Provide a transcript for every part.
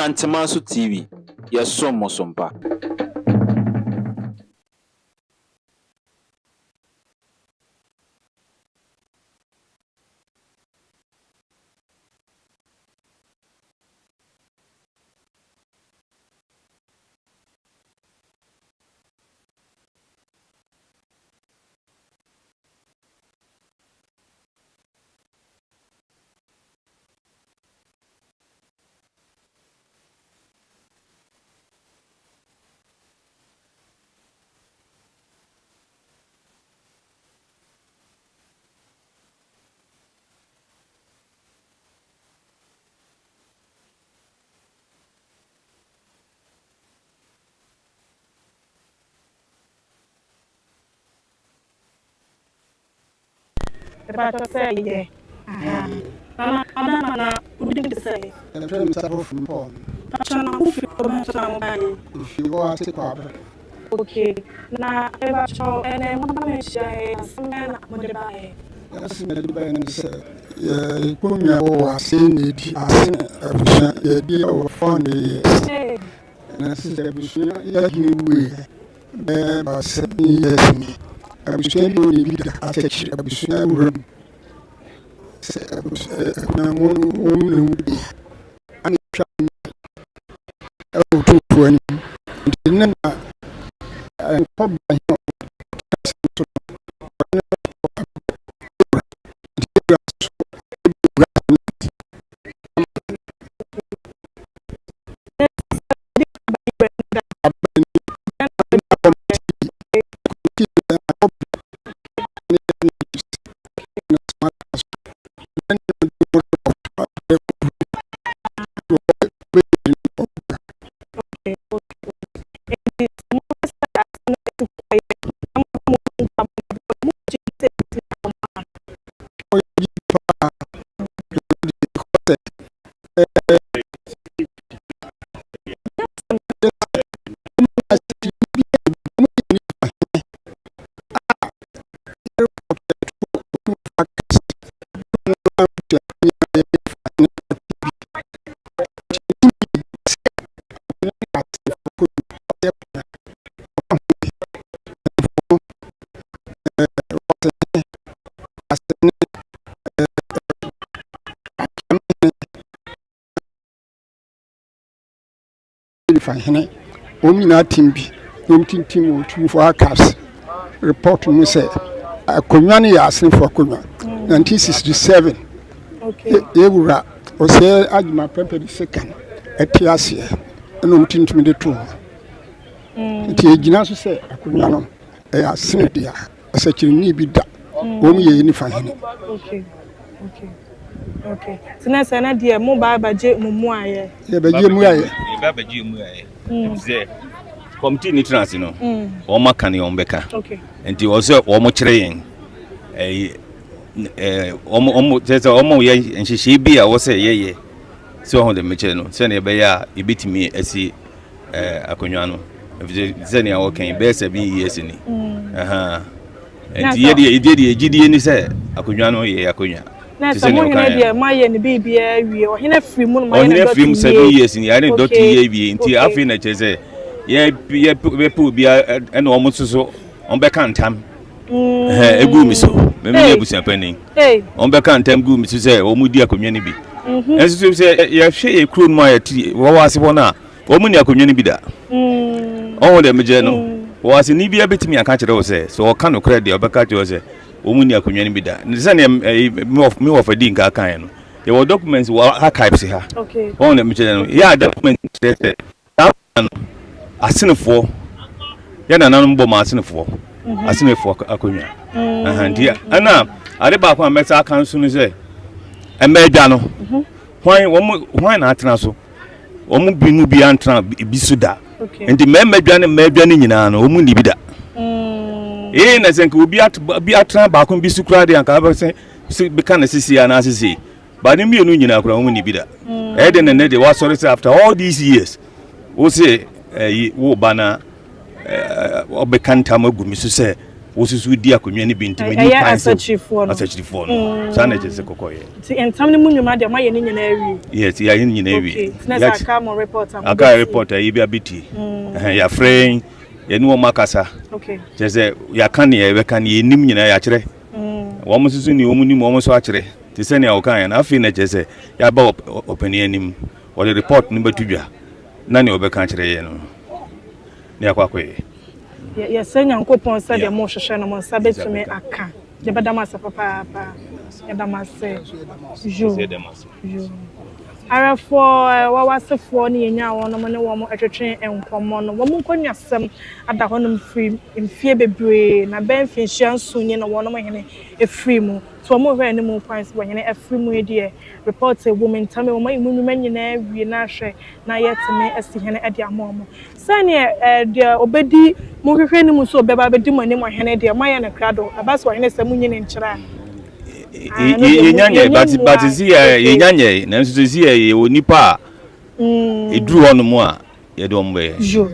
Asantemanso TV, yɛsom mo so mpa. Mepakyɛw sɛ yɛ ahaa. Nana Adama na wo din de sɛn? Yɛfrɛ me Sapɔ Frimpong. Pakyɛw na wo firi kuro bɛn so na wo baeɛ? Mefiri Oase Kwabre. Ok na mepakyɛw ɛnɛ mo ba bɛhyia yɛn asɛm bɛn na mo de baeɛ? Asɛm a yɛde baeɛ ne sɛ yɛn kɔnnwa wɔ ase na ɛdi ase na abusua yɛdi wɔ 400 years. Na sɛ abusua yɛhene wuiɛ bɛyɛ about 7 years ni. Abusua bi wɔ ne bi da atɛkyerɛ abusua wura mu sɛ abusua akunamu no wɔn na mu deɛ ana atwa ɛwɔ otumfoɔ anim nti ne na nkɔba hene ɔkasa so no ɔne wura nti wura so wura no Nifa hene wɔn nyinaa tim bi na wɔn tintim wɔ Otumfoɔ Archives report mu sɛ akonnwa no yɛ Asenfo akonnwa. 1967 yɛwura Osei Agyemang Prempeh the second ɛte aseɛ ɛna wɔn tintim de too hɔ. Nti egyina so sɛ akonnwa no ɛyɛ Asene dea, ɔsɛkyerɛni bi da wɔn yɛ nifa hene. Okay. Okay. Okay. Nti na sɛ na deɛ mo ba abɛgye mo mu ayɛ. Yɛbɛgye mu ayɛ. Yɛbɛ abɛgye mu ayɛ. Sɛ kɔmiti ni tena ase no, wɔn aka ne wɔn bɛka. Nti wɔ sɛ wɔn kyerɛ yɛn ɛyi ɛɛ wɔn wɔn kyerɛ sɛ wɔn yɛ nhyehyɛe bi a wɔsɛ yɛyɛ sɛ wɔn de mekyerɛ no sɛnea ɛbɛyɛ a yɛbɛtumi asi ɛɛ akonnwa no efisɛ sɛnea wɔka yi bɛyɛ 7 years ni. Nti yɛ deɛ yɛ deɛ gyidie ni sɛ akonnwa no yɛ akonnwa. Na sɛ mo hene deɛ moayɛ ne biribiara awie, ɔhene firi mu no moayɛ ne Ɔhene firi mu dɔte seven yie. years ni, yɛayɛ ne dɔte yie awie. Nti afei na kyerɛ sɛ yɛ yɛ yɛpɛ obiara ɛna wɔn nso so wɔn bɛka ntam ɛhɛn egu mi so. Mɛmi yɛ abusuapanin. Wɔn bɛka ntam gu mi so sɛ wɔn di akonnwa no bi. Ɛnso so sɛ yɛhwɛ yɛ kuro no mu a yɛte wɔwɔ ase hɔ no a wɔn ni akonnwa no bi da. Ɔho deɛ mekyerɛ no, wɔ ase ni biara bɛtumi aka kyerɛ wo sɛ sɛ ɔka nokorɛ deɛ ɔbɛka kyerɛ wo sɛ wɔn ni akonnwa no bi da. Ne sɛdeɛ me wɔfa di nka kaeɛ no, yɛwɔ documents wɔ archives ha. Wɔn na mekyerɛ no, yɛ a document kyerɛ sɛ saa akonnwa no asenefoɔ, yɛ nananom bɔ ma asenefoɔ, asenefoɔ akonnwa. Nti ɛna ade baako a mɛsa aka nso no sɛ mmaa adwa no, hwan wɔn hwan na atena so? Wɔn bi mu bi antena bi so da. Nti mmarima dwa ne mmaa dwa no nyinaa no, wɔn nni bi da. Ee na sɛ nka obi bi atena baako bi so koraa deɛ anka bɛsɛ sɛ bɛka no sisi anaa sisi. Ba ne mmienu nyinaa koraa wɔn nni bi da. Ɛyɛ de ne ne de wasɔre sɛ after all these years wo se ɛyi wo ba na ɔbɛka ntam agu mi so sɛ. wosusu di akonnwa no bi nti menni kwan sɛ asakyirifoɔ no mm. saa na ɛkyɛ sɛ kɔkɔyɛ. Nti ntam no mu nnwuma deɛ moayɛ ne nyinaa awie? Yes, yɛayɛ ne nyinaa awie. Okay, nti na sɛ aka mo report a aka report a yɛbi abɛtie. Mm. Yɛafrɛ yɛn, yɛne wɔn akasa. Okay. Kyerɛ sɛ yɛaka nea yɛbɛka ne yɛnim nyinaa yɛakyerɛ. Mm. Wɔn nso so ne wɔn nim wɔn nso akyerɛ. Te sɛ nea wɔka yɛn afei na kyerɛ sɛ yɛaba ɔpanin anim wɔde report no bɛto dwa na nea wɔbɛka akyerɛ yɛn no na yɛakɔ akɔyɛ. Yɛsrɛ Nyankopɔn sɛ deɛ mohwehwɛ no mo nsa bɛtumi aka. Yɛbɛda mo ase papaapa. Yɛda mo ase. Yo. Yo. Awɛfoɔ, wawasefoɔ ne yɛnyaa wɔnom ne wɔn twetwe nkɔmmɔ no, wɔn nkonnwasɛm ada hɔnom firi mfie bebree, na bɛyɛ mfinhyia nson nie na wɔnom hene firi mu. Nti wɔn rehwɛ anim kwan sɛ wɔhene afiri mu yi deɛ, report ɛwɔ mu ntam, wɔn ayi mu nnwuma nyinaa awie na ahwɛ na yɛatumi asi hene de ama wɔn. Sɛdeɛ deɛ ɔbɛdi mo hwehwɛ no mu sɛ ɔbɛba abɛdi mo anim ɔhene deɛ, moayɛ no krado, ɛba sɛ ɔhene sɛ monyi no nkyerɛ a, ɛno deɛ mo, Yɛnya nyɛe, yɛnyɛ but mmoa. but sisi yɛ Okay. yɛnya nyɛe, nanso sisi yɛ yɛwɔ nipa a ɛduru hɔ nom a yɛde wɔn bɛyɛ. Yo.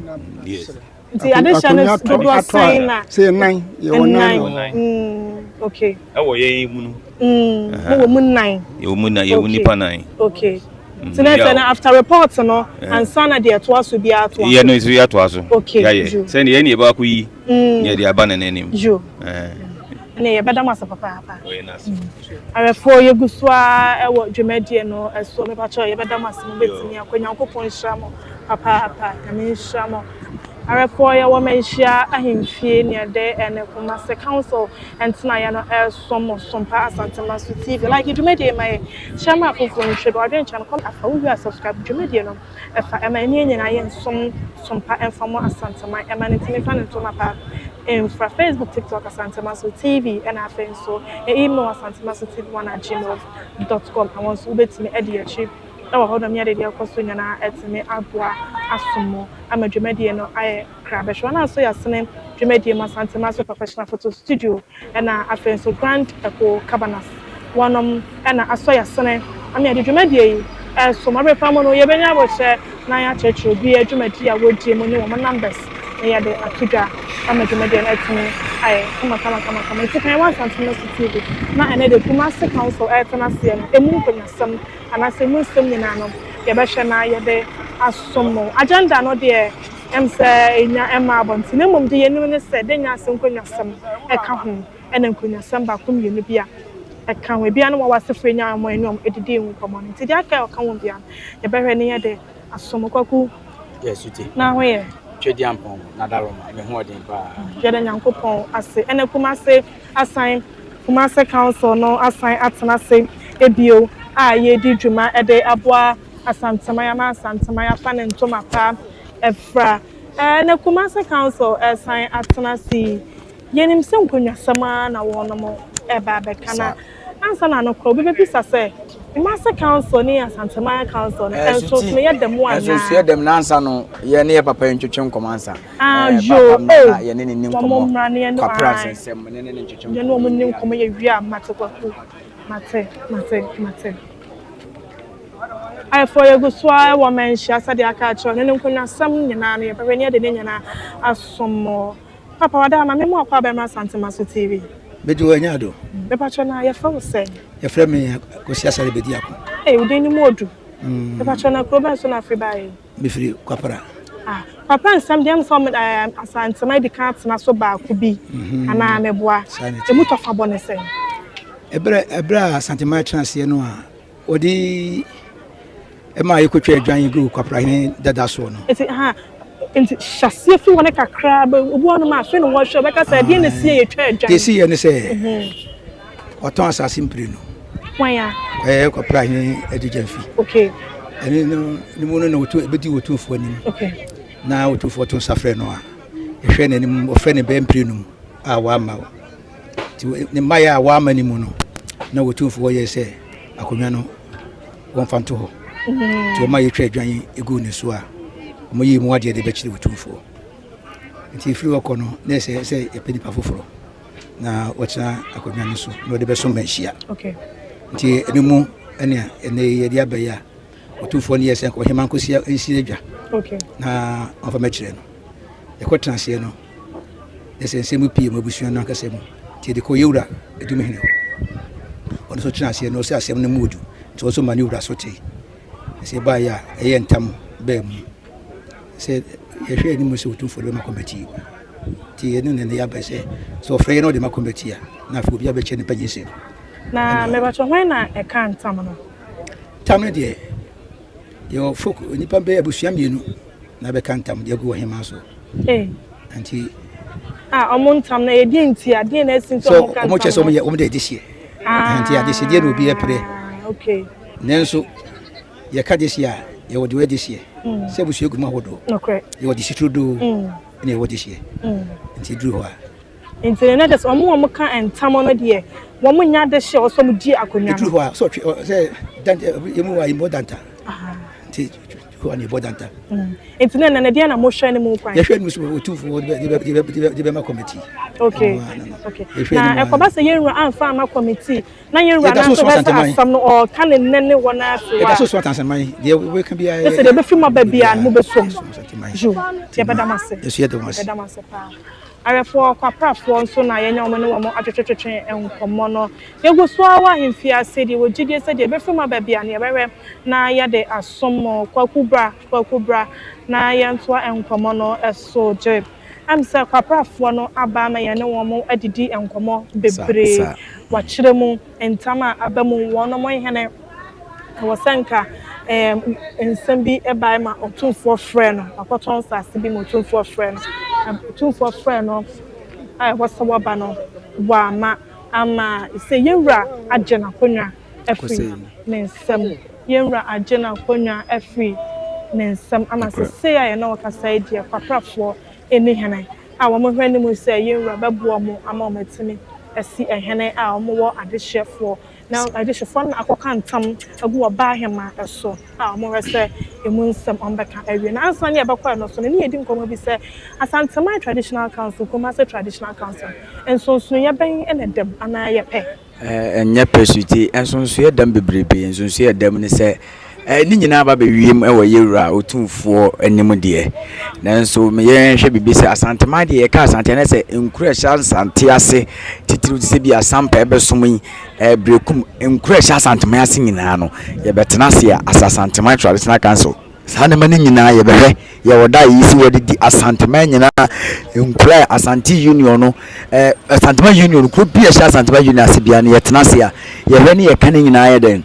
Yes. Nti adehyɛ no Akonnwa dodoɔ atɔ sɛn na? sɛ nnan, yɛwɔ nnan Nnan. wɔ hɔ. Okay. Ɛwɔ yɛn mu no. Mo wɔ mu nnan. Yɛwɔ mu nnan, yɛwɔ nipa nnan. Okay. Nti na sɛ na after report no, ansa na deɛ ɛtoa so biara atoa so. Yɛ no nso yɛatoa so. Okay. Yɛayɛ. Sɛdeɛ yɛn ne yɛbɛkɔ akɔyi na yɛde aba ne n'anim. Yo. Ɛnna yɛbɛda mo ase papaapa. Awɛfoɔ yɛgu so ara wɔ dwumadie no so. Mepakyɛw yɛbɛda mo ase mo bɛtumi akɔ. Nyankopɔn nhyira mo papaapa. Nyame nhyira mo. Awɛfoɔ yɛwɔ Manhyia ahemfie nea ɛde ɛne Kumasi Council ntenaeɛ no ɛresom mo Sompa Asantema so TV. Like dwumadie ma yɛ, share ma afoforɔ nhwɛ bi. Wadwenkyerɛ no comment afa wo wie a subscribe dwumadie no. Ɛfa ɛma ɛne yɛn nyinaa yɛ nsom som pa ɛmfa mo Asanteman ɛma no ntumi mfa ne ntoma pa mfra Facebook TikTok Asantemaso TV ɛna afei nso yɛ email asantemasotv1 at gmail dot com ɛwɔ nso wobɛtumi adi akyi ɛwɔ hɔ nom yɛde deɛ ɛkɔ so nyinaa ɛtumi aboa asom mo ama dwumadie no ayɛ kra bɛhwɛ wɔn a nso yɛasene dwumadie mu Asantemaso Professional Photo Studio Ɛna afei nso Grand Echo Cabanas wɔnom na asɔ yasene ama yɛde dwumadie yi resom. Abere pa mu no yɛbɛnya abokyerɛ na yɛakyerɛkyerɛ obiara dwumadie a wɔdie mu ne wɔn numbers na yɛde ato dwa ama dwumadie no atumi ayɛ kama kama kama kama. Nti kan wɔ Asantemasu TV na ɛnɛ de Kumasi Council ɛretena aseɛ no ɛmu nkonyasɛm anaasɛ ɛmu nsɛm nyinaa no yɛbɛhwɛ na yɛde asom mo. Agenda no deɛ Ɛm sɛ enya ɛmma abɔnten, na mmom deɛ yɛnim ne sɛ dɛ nya ase nkonnwasɛm ɛka ho, ɛna nkonnwasɛm baako mmienu bi a ɛka ho. Ebia na wɔwɔ asefo enya wɔn ani wɔn adidi nkɔmmɔ no nti deɛ aka a ɔka ho biara no yɛbɛhwɛ ne yɛde asom. Kwaku, Yes, Sute. na ho yɛ? Twedeampɔn, Nadaroma, me ho ɔden paa. Yɛda Nyankopɔn ase. Ɛna Kumase asan, Kumase Council no asan atena ase bio a yɛredi dwuma de aboa Asanteman ama Asanteman afa ne ntoma pa afira. Na Kumasi Council resan atena ase yi, yɛnim sɛ nkonnwasɛm ara na wɔnom reba abɛka. Na ansa na ano koraa, obi bɛbisa sɛ, Kumasi Council ne Asanteman Council no, nsonsonoeɛ da mu anaa? Nsonsonoeɛ da mu. Na ansa no, yɛne yɛ papa yi ntwetwe nkɔmmɔ ansa. Ah, Papa yoo, mmra oh, na yɛne no nni wɔn nkɔmmɔ. mmra na yɛne, Kwapra ae, nsɛnsɛm, ne ne no ntwetwe yɛne nkɔmmɔ wɔn nni yɛwie a. nkɔmmɔ yɛwie a, mate Kwaku, mate, mate, mate. Ayɛfoɔ yɛgu so ara wɔ manhyia sɛdeɛ aka akyerɛ wo no ne nkonnwasɛm nyinaa no yɛbɛhwɛ ne yɛde ne nyinaa asom mo. Papa wada ma me mu akɔ abɛmra Asantemaso TV. Mede wo anya ado. Mepakyɛ na yɛfrɛ wo sɛn? Yɛfrɛ me Kwasi Asare Bediako. Ei wo din no mu odu. Mepakyɛ na kuro bɛn so na afiri baeɛ yi? Mefiri Kwapra. Ah, Kwapra nsɛm deɛ ɛm sɛ ɔmo ɛɛ Asantema adi kan atena so baako bi anaa meboa? Saa na ɛteɛ. Emu tɔfa bɔ ne sɛn? Ɛberɛ ɛberɛ a Asantema tena aseɛ no a wɔde ɛma yɛkɔtwa adwan guu Kwaprahene dada soɔ no. Nti ha nti hyɛ aseɛ firi hɔ no kakra bɛ obi wɔ hɔnom a afei na wɔhwɛ ɔbɛka sɛ ɛdeɛn na ɛsiiɛ yɛtwa adwan. Deɛ ɛsiiɛ ne sɛ ɔtɔn asase mprenu. Hwan a? Ɛyɛ Kwaprahene Adugyamfi. Okay. Ɛne no ne mu no na wɔtu ɛbɛdi Otumfoɔ anim. Okay. Na Otumfoɔ to nsa frɛ no a ɛhwɛ n'anim ɔfrɛ no bɛyɛ mprenu a wamma. Nti ne mmaeɛ a wamma no mu no, na Otumfoɔ yɛɛ sɛ akonnwa no wɔmfa nto hɔ. Nti wɔma yɛtwa adwan guu ne so a wɔyii mu adeɛ de bɛkyerɛ Otumfoɔ. Nti ɛfiri hɔ kɔ no, na ɛsɛ sɛ yɛpɛ nipa foforɔ na wɔtena akonnwa no so na wɔde bɛsom manhyia. Nti ɛno mu ɛne ɛnɛ yɛde aba yi a Otumfoɔ no yɛɛ sɛ ɔhemmaa nkɔsi nsi adwa na ɔmfa mɛkyerɛ no. Yɛkɔtena aseɛ no. Na sɛ nsɛm pii mu abusua no ankasa mu nti yɛde kɔ yɛwura Adumhene hɔ. Ɔno nso tena aseɛ na ɔsɛ asɛm no mu odu nti ɔnso ma ne wura so tee. Na sɛ ɛbaeɛ a ɛyɛ ntam baa mu sɛ yɛhwɛ anim sɛ Otumfoɔ de bɛma kɔmɛtii. Nti yɛne ne ne yɛaba sɛ sɛ ɔfrɛ yɛn na ɔde ma kɔmɛtii a na afei obi abɛkyɛ ne panyin sɛm. Na mebatɔ hwan na ɛka ntam no? Ntam no deɛ yɛwɔ folk nnipa bɛyɛ abusua mmienu na bɛka ntam de agu ɔhemaa so. Ee. Nti. A ɔmo ntam no ɛyɛ deɛ nti a deɛ na asi nti ɔmo ka ntam no. Ɔmo kyerɛ sɛ ɔmo yɛ ɔmo de adehyeɛ. Ah. Nti adehyedeɛ na obi ɛpere. Okay. Nanso yɛka dehyeɛ a yɛwɔ deɛ ɔyɛ dehyeɛ. Mm. Sɛ abusua gu mu ahodoɔ. Nokorɛ. Yɛwɔ dehye turodoo. Mm. Ɛna yɛwɔ dehyeɛ. Mm. Nti duru hɔ a. Nti na kyerɛ sɛ ɔmo a ɔmo ka ntam no deɛ wɔn nya adehyeɛ ɔsɛ ɔmo di akonnwa no. Eduru hɔ a sɛ ɔtwe sɛ danta emu hɔ a yɛbɔ danta. Nti hɔ a na yɛbɔ danta. Nti na ɛnɛ deɛ na mohwɛ ne mu kwan. Yɛhwɛ ne mu so otumfoɔ de bɛma kɔmiti. Okay okay na ɛkɔba sɛ yɛn wura amfa ama kɔmiti na yɛn wura nanso bɛ sɛ asɛm no ɔka ne nnɛ ne wɔn ase wa. Yɛda so so atansaman deɛ wɔbɛka biara. Ɛsɛ deɛ ɛbɛfi mu aba biara no mobɛsom. Yo yɛbɛda mo ase. Yɛso yɛda mo ase. Yɛbɛda mo ase paa. Awɛfoɔ kwaprafoɔ nso na yɛne wɔn ne wɔn atwetwetwe nkɔmmɔ no. Yɛgu so ara wɔ ahemfie ase deɛ wɔ gyidie sɛ deɛ ɛbɛfiri mu aba biara no yɛbɛhwɛ na yɛde asom mo. Kwaku bra, Kwaku bra na yɛntoa nkɔmmɔ no so. Gye ɛm sɛ kwaprafoɔ no aba ama yɛne wɔn adidi nkɔmmɔ bebree. Wɔakyerɛ mu ntam a aba mu, wɔnom hene. Ɛwɔ sɛ nka ɛɛm nsɛm bi bae ma Otumfoɔ frɛɛ no. Wakɔtɔn nsase bi ma Otumfoɔ frɛɛ no. Na Otumfoɔ frɛɛ no a ɛwɔ sɛ wɔba no, wamma. Ama sɛ yɛn wura agye n'akonnwa afiri ne nsam. Yɛn wura agye n'akonnwa afiri ne nsam. Ama sesei a yɛne wo kasa yi deɛ, Kwaprafoɔ nni hene a wɔhwɛ anim sɛ yɛn wura bɛboa wɔn ama wɔatumi asi hene a wɔwɔ adehyeɛfoɔ Na adehyefoɔ no akɔka ntam agu ɔbaahemaa so a wɔhwɛ sɛ emu nsɛm wɔbɛka awie. Na ansa na yɛbɛkɔ ɛno so no, ne yɛdi nkɔmmɔ bi sɛ Asanteman Traditional Council, Kumasi Traditional Council, nsonsonoeɛ bɛn na ɛda mu anaa ɛyɛ pɛ? Ɛnyɛ pɛ Suti, nsonsonoeɛ da mu bebrebe. Nsonsonoeɛ a ɛda mu ne sɛ, Ne nyinaa ba bɛwiem wɔ yɛn wura Otumfoɔ anim deɛ. Nanso yɛnhwɛ biribi sɛ Asanteman deɛ yɛka Asante a na sɛ nkuro a ɛhyɛ Asante ase titiriw te sɛ bi Asampa ɛbɛsom yi, Berekum, nkuro a ɛhyɛ Asanteman ase nyinaa no, yɛbɛtena ase a as Asanteman Traditional Council. Saa nneɛma no nyinaa yɛbɛhwɛ, yɛwɔ da a yɛsi wɔde di Asanteman nyinaa nkuro a Asante Union no, Asanteman Union, kuro bi a ɛhyɛ Asanteman Union ase biara no yɛtena ase a yɛhwɛ ne yɛka ne nyinaa yɛ dɛn.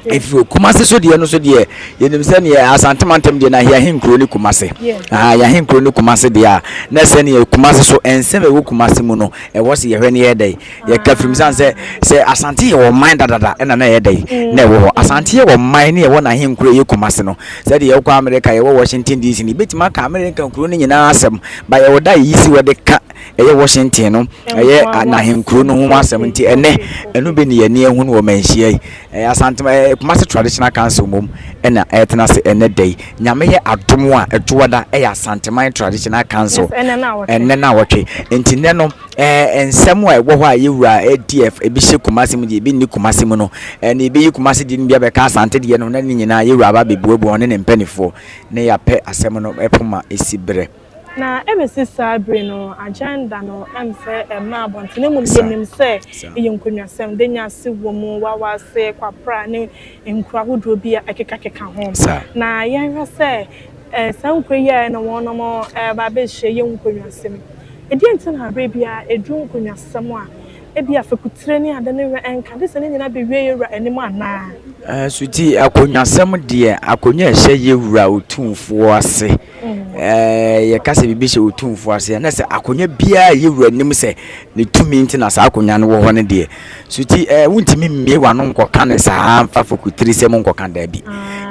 Ɛfiri Kumase so deɛ no so deɛ yɛnim sɛ neɛ Asante mantam deɛ na yɛahenkuro ne Kumase. Aha yɛahenkuro ne Kumase deɛ a na sɛ neɛ Kumase so nsɛm a ɛwɔ Kumase mu no ɛwɔ sɛ yɛhwɛ ne yɛ dɛn yɛka firim sane sɛ sɛ Asante yɛ ɔman dadada ɛna na ɛyɛ dɛn na ɛwɔ hɔ. Asante yɛ ɔman ne ɛwɔ n'ahenkuro ɛyɛ Kumase no sɛdeɛ yɛwokɔ Amerika yɛwɔ Washington DC no yɛbɛtumi aka Amerika nkuro no nyinaa asɛm ba yɛwɔ da a yɛyi si hɔ de ka ɛyɛ Washington no ɛyɛ n'ahenkuro no ho asɛm nti ɛnɛ ɛno bi ne yɛne ahunu wɔ manhyia yi ɛyɛ Asante ɛyɛ Kumasi Traditional Council mmom ɛna ɛtena ase ɛnɛ da yi Nyame yɛ adom a ɛtoɔda ɛyɛ Asanteman Traditional Council ɛnɛ na wɔtwe nti nɛ no ɛɛ nsɛm a ɛwɔ hɔ a yɛwura ADF ebi hyɛ Kumasi mu deɛ ebi nni Kumasi mu no ɛna ebi yi Kumasi deɛ no bi abɛka Asante deɛ no na ne nyinaa yɛwura aba abɛbuabua ɔne ne mpanimfoɔ ne yɛapɛ asɛm no ɛpoma ɛsi berɛ. Na ebesi saa bere no, agenda no ɛmfɛ mma abɔnten, na mmom yenim sɛ ɛyɛ nkonnwasɛm, Danyase wɔ mu, Wawase, Kwapra ne nkuro ahodoɔ bi a ɛkekakeka ho. Na yɛnhwɛ sɛ saa nkuro yi a ɛna wɔnom reba abɛhyia yɛ nkonnwasɛm yi, ɛdeɛn nti na berɛ biara ɛduru nkonnwasɛm a, Ebia fekutire ne ade no werɛ nka, gye sɛ ne nyinaa bewie yɛn wura anim anaa? Suti, akonnwasɛm deɛ, akonnwa a ɛhyɛ yɛn wura Otumfoɔ ase. Yɛka sɛ biribi hyɛ Otumfoɔ ase a, na sɛ akonnwa biara a yɛn wura nim sɛ ne tumi nti na saa akonnwa no wɔ hɔ no deɛ, Suti, wontumi mmie w'ano nkɔka no saa mfa fekutire sɛm nkɔka, daabi.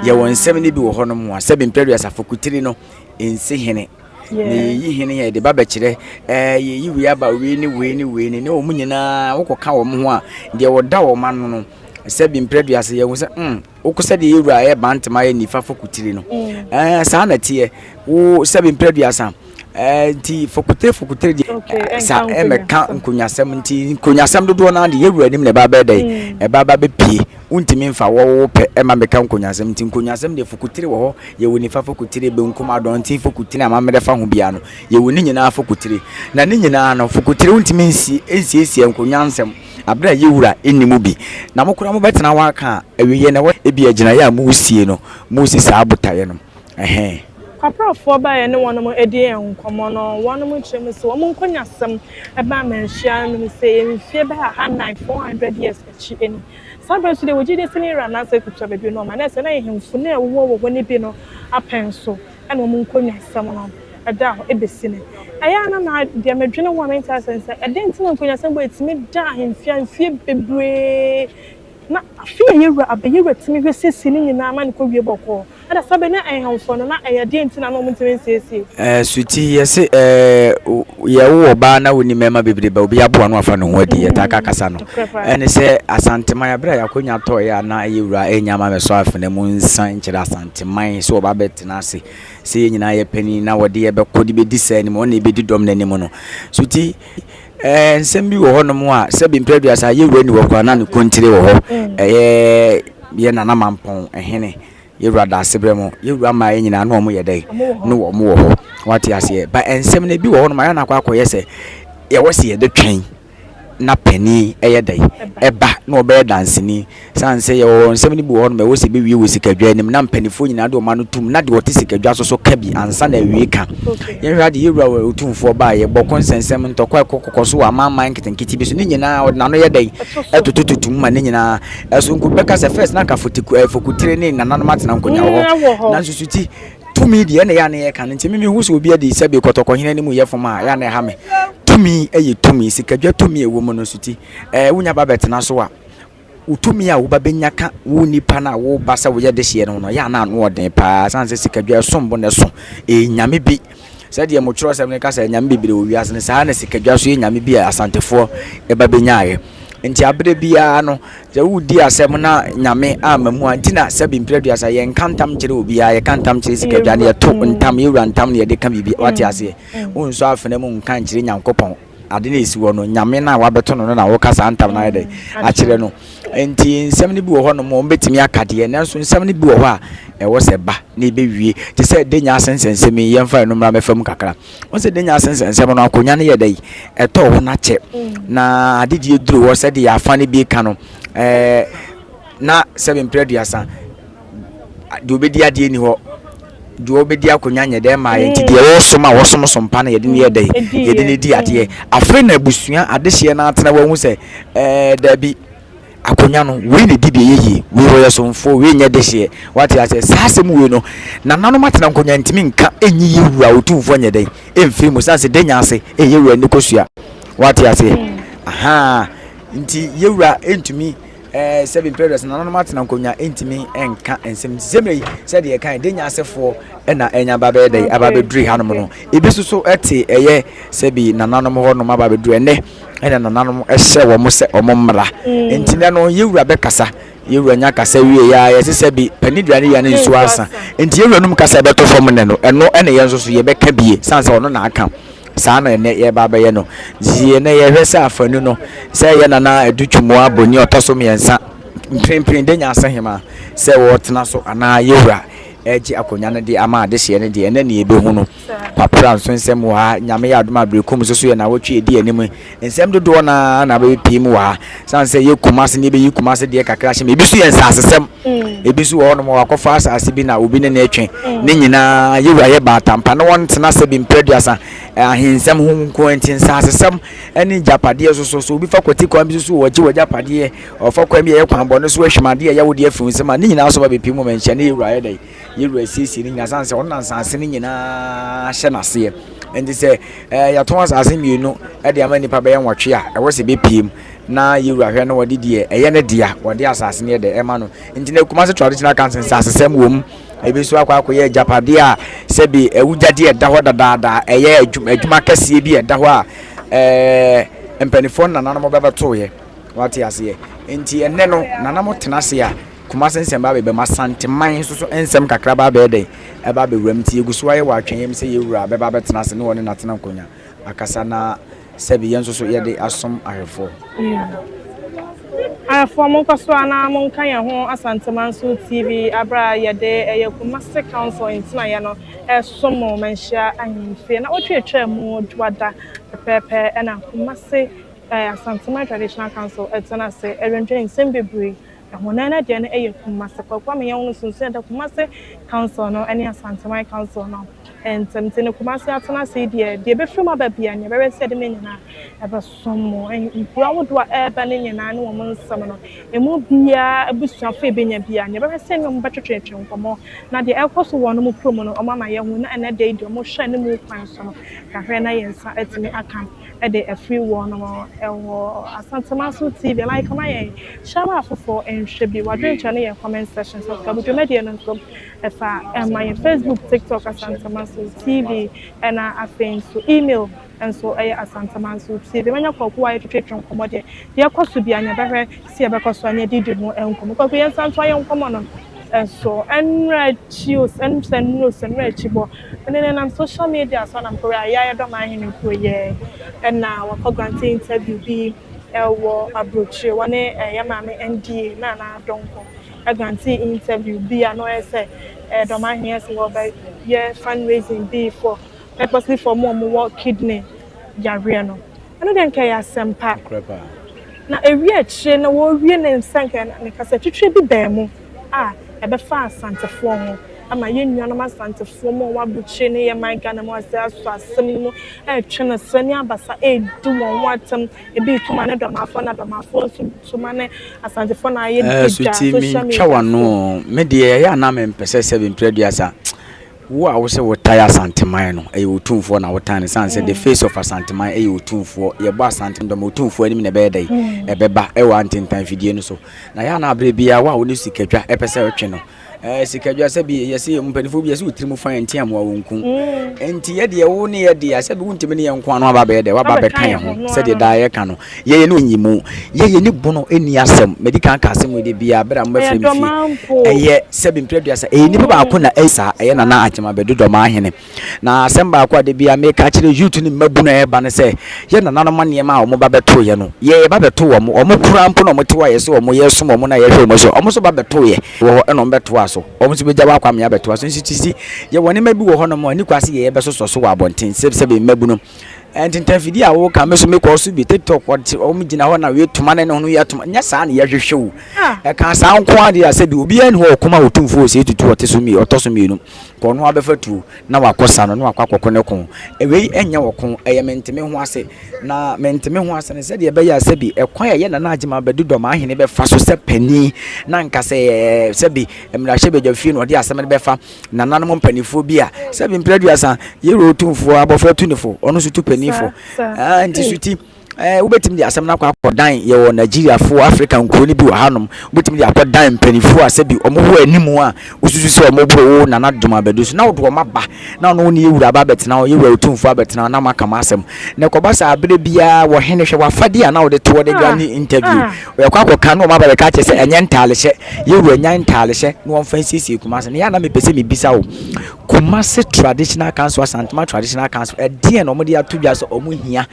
Yɛwɔ nsɛm no bi wɔ hɔnom a, sɛbe mprɛ aduasa fekutire no nsi hene. Na yɛyi hene yɛ de ba bɛkyerɛ ɛɛ yɛyi wei aba wei ne wei ne wei ne ne wɔn nyinaa wokɔka wɔn ho a deɛ wɔda wɔn ano no sɛ bi mprɛ duase yɛhu sɛ mm wokɔ sɛ deɛ yɛwura yɛ bantama yɛ nifa fo kutiri no mm. ɛɛ saa na teɛ wo sɛ bi mprɛ duasa. Ɛɛ nti fokutere fokutere deɛ sa ɛmɛka nkonnwasɛm nti nkonnwasɛm dodoɔ no ara deɛ yɛwura anim na ɛba bɛyɛ dɛ mm. ɛba ba bɛpie wontumi mfa wɔwo pɛ ɛma mɛka nkonnwasɛm nti nkonnwasɛm deɛ fokutere wɔ hɔ yɛwɔ nifa fokutere benkum adɔnten fokutere amammerɛ fa ho biara no yɛwɔ ne nyinaa fokutere na ne nyinaa no fokutere wontumi nsi nsiesie nkonnwa nsɛm abere a yɛwura nni mu bi na mo koraa mobɛtena hɔ aka a awieɛ na ɛwɔ ebi agyinaeɛ a moresie no moresi saa botaeɛ no ɛhɛn. Kwabrafoɔ baeɛ ne wɔnom dii nkɔmmɔ no, wɔnom kyerɛ mu sɛ wɔn nkonyasɛm baa manhyia no mu sɛ mfie bɛyɛ ahannan, 400 years, akyi ni. Saa berɛ nso deɛ wɔgye di sɛ ne wura anaasɛ kuta baabi no ɔma na ɛsɛ na ahemfo no a ɛwowɔ wɔ hɔ no bi no apɛn so na wɔn nkonyasɛm no da hɔ bɛsi nnɛ. Ɛyɛ a na na deɛ medwene ho a mente aseɛ ne sɛ ɛdɛn nti na nkonyasɛm bɔ ɛtumi da ahemfie a mfie bebree Na afei a yɛwura aba, yɛwura tumi hwɛ siesie ne nyinaa ma no kɔ wie bɔkɔɔ. Ɛna saa bɛ na ɛhemfo no, na ɛyɛ deɛn nti na na wɔn ntumi nsiesie? Ɛɛ Suti, yɛse ɛɛ yɛwo ɔbaa na wonni mmarima bebree ba obi aboa no afa ne ho adi, yɛtaa ka kasa no. Ɛne sɛ Asanteman abere a yɛakonya tɔeɛ a na yɛwura ɛnya ama mɛsɔ afena mu nsa nkyerɛ Asanteman sɛ ɔba bɛtena ase sɛ yɛn nyinaa yɛ panin na wɔde yɛbɛkɔ de bɛdi saa anim, ɔne ɛbɛdi dɔm no anim no. Suti, Ɛɛ nsɛm bi wɔ hɔnom a sɛbi mpɛ aduasa yɛ wura ni hɔ koraa na ne kontire wɔ hɔ. Mm. Ɛyɛ yɛ nana mampɔn ɛhene yɛ wura daase brɛ mo yɛ wura mmaa yɛ nyinaa na wɔn yɛ dɛ na wɔn wɔ hɔ wate aseɛ ba nsɛm no ebi wɔ hɔnom ayɛ na akɔ akɔyɛ sɛ yɛwɔ sɛ yɛde twɛn na panin ɛyɛ dɛ ɛba na ɔbɛyɛ danseni Esiane sɛ yɛwɔ nsɛm no bi wɔ hɔnom a ɛwɔ sɛ ebewie wɔ sikadwa anim na mpanimfoɔ nyinaa de wɔn ano tom na deɛ ɔte sikadwa so so ka bi ansa na awie ka. Yɛnhwɛ ade, yɛn wura Otumfoɔ baeɛ, bɔko nsɛnsɛm, ntɔkwa a ɛkɔ kɔkɔ so wɔ amanaman nketenkete bi so, ne nyinaa ɔde n'ano yɛ dɛn? Ɛtotototo mu ma ne nyinaa. Ɛso nko bɛka sɛ first na anka foteku, eh, fokutire ne nananom atena nkonnwa wɔ hɔ. Nanso so ti, tumi deɛ ɛna ɛyɛ a na yɛka no nti me mehu sɛ obi adi sɛbe kɔtɔkɔhene anim yɛ fam a, ɛyɛ a na ɛha me. Tumi yɛ tumi, sikadwa tumi a ɛwɔ mu no so ti, eh, wonya ba bɛtena so a, Wo tumi a woba bɛnya ka wo nipa no a woba sɛ woyɛ dehyeɛ no ho no, ɛyɛ a na ano ɔden paa. Ɛsiane sɛ sikadwa ɛsom bo na ɛso. Ɛyɛ nyame bi. Sɛdeɛ mo twerɛsɛm no ka sɛ anyame bebree wɔ wiase no, saa na sikadwa nso yɛ nyame bi a Asantefoɔ ɛba bɛnyaeɛ. Nti aberɛ biara no, sɛ woredi asɛm na nyame amma mu a, nti na sɛbi mprɛ aduasa yɛnka ntam nkyerɛ obiara, yɛka ntam kyerɛ sikadwa no, yɛto ntam, yɛwura ntam na yɛde ka biribi. Wate aseɛ? Wonsɔ afena mu nka nkyerɛ Nyankopɔn. Ade no a ɛsi hɔ no, Nyame no a wabɛto no no na woka saa ntam no ayɛ dɛn akyerɛ no. Nti nsɛm no bi wɔ hɔ nom wɔbɛtumi aka deɛ, nanso nsɛm no bi wɔ hɔ a ɛwɔ sɛ ba na ɛbɛwie. Te sɛ Denya ase nsɛnsɛm yi, yɛmfa ɛno mmra mɛfa mu kakra. Wɔn sɛ Denya ase nsɛnsɛm no, akonnwa no yɛ dɛn? Ɛtɔɔ hɔ no akyɛ. Na adedie duru hɔ sɛdeɛ afa no bi ka no, ɛɛ na sɛbe mprɛ aduasa deɛ ɔbɛdi adeɛ ni hɔ deɛ ɔbɛdi akonnwa nyɛ dɛ maa yɛ nti deɛ ɔresom a wɔsom som pa no yɛde no yɛ dɛ yɛde no di adeɛ afei na abusua adehyeɛ no atena wɔn ho sɛ ɛɛ daabi akonnwa no wei na di deɛ yɛ yie wei wɔyɛ somfoɔ wei nyɛ dehyeɛ wate aseɛ saa asɛm wei no nananom atena nkonnwa ntumi nka enyi yɛ wura otumfoɔ nyɛ dɛ emfiri mu san sɛ denya ase ɛyɛ wura ne kosua wate aseɛ ahaa nti yɛ wura ntumi Ɛɛ, sɛbi mprɛ aduasa nananom atena nkonnwa ntumi nka nsɛm nti sɛ mmerɛ yi sɛdeɛ ɛka de nya asefoɔ ɛna ɛnya ba bɛyɛ dɛ aba bɛduru hanom no ebi nso so ɛte ɛyɛ sɛbi nananom hɔ nom aba bɛduru ɛnɛ ɛna nananom ɛhyɛ wɔn sɛ wɔn mmra mm. nti nɛ no yɛwura bɛkasa yɛwura nya kasa wie yɛ a yɛsɛ sɛbi panin dua ne yɛ ne nsuo asa nti yɛwura num kasa ɛbɛtɔ fam nɛ no ɛno ɛna yɛn nso so yɛbɛka bie san sɛ ɔno na aka Saa na ɛnnɛ yɛreba abɛyɛ no. Nti ɛnnɛ yɛhwɛ sɛ afanu no, sɛ ɛyɛ Nana Adu Twumua Boni ɔtɔ so mmiɛnsa mprempren Denya Asehema sɛ wɔretena so anaa Yewura regye akonnwa no de ama adehyeɛ no deɛ, ɛnnɛ ne yɛbɛhu no. Kwapra nso nsɛm wɔ ha, Nyame yɛ adom a Berekum nso so yɛ nnawɔtwe a ɛdi anim yi. Nsɛm dodoɔ no ara na abɛpue mu wɔ ha. Sane sɛ yɛ Kumase ne yɛbɛyi Kumase deɛ kakra ahyɛ mu. Ebi nso yɛ nsasesɛm. Ebi nso wɔ hɔnom wakɔfa asase bi na obi ne no retwe. Ne nyinaa yɛwura yɛ baatampa na wɔntena sɛ bi mprɛ aduasa ahensɛm ho nko nti nsasesɛm ne agyapadeɛ nso so. So obi fa kwati kwan bi so so wɔgye w'agyapadeɛ, ɔfa kwan bi a ɛyɛ kwan bɔne so ahwim adeɛ a ɛyɛ wo deɛ afiri wo nsam a ne nyinaa nso ba bɛpue mu ma nhyia ne yɛwura yɛ dɛn? Yɛwura asiesie ne nyinaa sane sɛ ɔno na nsase no nyinaa hyɛ n'aseɛ. Nti sɛ eh, yɛtɔn asase mmienu de ama nnipa bɛyɛ nwɔtwe a, ɛwɔ sɛ bɛpiem na yɛwura hwɛ na wɔde deɛ ɛyɛ ne dea wɔde asase no yɛ dɛ ɛma no. Nti na Kumasi Traditional Council nsasesɛm wɔ mu. Ebi nso akɔ akɔyɛ agyapadeɛ a sɛbi awugyadeɛ ɛda hɔ dadaada, ɛyɛ adwuma kɛseɛ bi ɛda hɔ a ɛɛ mpanimfoɔ nananom bɛbɛtoeɛ. Wate aseɛ? Nti ɛnnɛ no nananom tena ase a. Kumase nsɛm ba abɛba mu, Asanteman nso so nsɛm kakra ba abɛyɛ dɛn? Ɛba abɛwura mu. Nti yɛgu so ara yɛ wɔ atwɛnyɛ mu sɛ yɛn wura bɛba abɛtena ase ne wɔne no atena nkonnwa akasa na sɛbi yɛn nso so yɛde asom ahwɛfoɔ. Ahwɛfoɔ monkɔ so ara na monka yɛn ho Asantemanso TV aberɛ a yɛde ɛyɛ Kumase Council ntenaeɛ no resom mo Manhyia Ahemfie. Na wotwatwaa mu dwoada pɛpɛɛpɛ ɛna Kumase Asanteman Traditional Council tena ase redwendwene nsɛm bebree ho. Na ɛnɛ deɛ no yɛ Kumase. Kwaku Amenyah no sunsun ɛda Kumase Council no ne Asanteman Council no ntam. Nti no Kumase atena ase yi deɛ, deɛ ɛbɛfiri mu aba biara, nea ɛbɛyɛ sɛ yɛde ne nyinaa ɛbɛsom mo. Nkuro ahodoɔ a ɛreba no nyinaa ne wɔn nsɛm no, ɛmu biara abusuafoɔ a ɛbɛnya biara, nea ɛbɛyɛ sɛ ne wɔn bɛtwetwetwe nkɔmmɔ na deɛ ɛrekɔ so wɔ wɔn kurom no, wɔn ama yɛahu na ɛnɛ da yi deɛ wɔhwɛ anim kwan so no, yɛahwɛ na yɛn nsa atumi aka. de afiri wɔn wɔ Asantemanso TV. Like ma yɛn, hyɛ ma afoforɔ nhwɛ bi. W'adwenkyerɛ no yɛ comment section. Subscribe dwumadie no nso ɛfa ɛma yɛn Facebook, TikTok Asantemanso TV ɛna afei nso email nso ɛyɛ Asantemanso TV. Manya Kwaku a yɛtwetwetwe nkɔmmɔ deɛ deɛ ɛkɔ so bia nea ɛbɛhwɛ sɛ yɛbɛkɔ so a ne yɛdidi ho nkɔmmɔ. Kwaku yɛn nsa ntoa yɛn nkɔmmɔ no nso ɛnora akyi o sɛ nnuro sɛ nnora akyi bɔ Mede nenam social media so na mekɔhwɛ a Yaya Dɔm Ahene kuro yɛ ɛna wakɔ grante interview bi ɛwɔ abrokyire wɔne ɛyɛ maame NDA Nana Donkor ɛgrante interview bi a na ɔyɛ sɛ Dɔm Ahene sɛ wɔbɛ yɛ fundraising bi for purposely for ɔmo a ɔmo wɔ kidney yareɛ no. Ɛno deɛ nka ɛyɛ asɛmpa. Na ɛwie akyire na wɔrewie ne nsa nka ne kasa twitire bi baa mu a ɛbɛfa Asantefoɔ ho ama yɛn nuanom Asantefoɔ mu a wɔwɔ aburokyire ne yɛn man Ghana mu ase asɔ asɛm no mu retwe no serɛ ne abasa redi wɔn ho atɛm. Ebi reto ma ne Dɔmafoɔ na Dɔmafoɔ nso to ma ne Asantefoɔ na ayɛ dwa social media so. W'ano. Me deɛ ɛyɛ a na mempɛ sɛ sɛbe mprɛ aduasa. Wo a wose wotae Asanteman no, ɛyɛ Otumfoɔ na wotan no sane sɛ the face of Asanteman ɛyɛ Otumfoɔ. Yɛbɔ Asante dɔm a, Otumfoɔ anim na ɛbɛyɛ dɛn? Ɛbɛba ɛwɔ antentan fidie no so. Na yɛ a na aberɛ biara wo a wo ne sikadwa ɛpɛ sɛ wotwe no, ɛɛ sikadwa sɛbi yɛse mpanimfoɔ bi yɛse wo tirim fa yɛn nti amoa wo nku. Nti yɛ deɛ wo ne yɛ deɛ sɛbi wontumi ne yɛn nko ano aba abɛyɛ dɛ waba abɛka yɛn ho sɛdeɛ daa yɛka no. Yɛyɛ ne onyi mu. Yɛyɛ ne bunu nni asɛm. Madi kan ka asɛm wei da biara berɛ a mobɛfrɛ me fie. Ɛyɛ sɛbi mprɛ aduasa. Ɛyɛ nipa baako na ɛyɛ saa. Ɛyɛ Nana Agyemang Badu Dɔmahene. Na asɛm baako a da biara meka kyerɛ youth ne mmabunu a ɛreba ne sɛ, yɛn nananom nneɛma a wɔba bɛtoeɛ no, yɛn yɛba bɛto wɔn. Wɔn koraa mpo na wɔte hɔ a yɛse wɔn yɛresom wɔn na yɛhwɛ wɔn so. Wɔn nso ba bɛtoeɛ wɔ hɔ ɛna wɔbɛtoa so. Wɔn nso bɛgya wɔ akɔ amea abɛtoa so. Nso te si yɛwɔ nneɛma bi wɔ hɔnom a ɛnni kwan sɛ yɛbɛsosɔ so wɔ abɔnten sɛ sɛbi mmabunu. Ntentan fidie a woka me so mekɔ so bi tiktok wɔte wɔn gyina hɔ na wei toma ne ne ho no yɛ toma nyɛ saa na yɛhwehwɛ o ah. Ɛka saa nko adeɛ a sɛbi obiara ni hɔ ɔkoma otumfoɔ ɔsɛ tutu ɔte so mmienu ɔtɔ so mmienu kɔ ɔno abɛfa tuo na wakɔ sa no na wakɔ akɔko ne ko wei ɛnyɛ ɔko ɛyɛ mente me ho ase na mente me ho ase no sɛdeɛ ɛbɛyɛ a sɛbi ɛkwan a ɛyɛ Nana Agyemang Badu Dɔm ahene bɛfa so sɛ panin na nka sɛ sɛbi mmarahyɛ badwa fie na ɔde asɛm no bɛfa Nananom mpanimfoɔ bi a sɛbi mpere aduasa yɛwura otumfoɔ abɔfra tu ne fo ɔno nso tu panin fo ah, nti so ti eh, wobɛtumi de asɛm no akɔ akɔdan yɛwɔ Nigeriafoɔ Africa nkuro no bi wɔ hanom wobɛtumi de akɔdan mpanimfoɔ a sɛbi ɔmo wɔ anim a wosusu sɛ ɔmo boro wo nana dom abɛdu so na wode ɔmo aba na ɔno wo ne yɛwura aba abɛtena hɔ yɛwura otumfoɔ abɛtena hɔ na moaka mo asɛm na ɛkɔba sɛ aberɛ biara wɔ hene hwɛ wafadeɛ a na wode toɔ de dwa ne interview Yɛkɔ akɔka na wɔn aba bɛka akyerɛ sɛ ɛnyɛ ntaalehyɛ. Yɛn wura nyae ntaalehyɛ na wɔmfa nsiesie Kumasi. Na yɛ a na mepɛ sɛ mebisa wo, Kumasi Traditional Council, Asantema Traditional Council, ɛdeɛn na wɔde ato dwa sɛ wɔn hia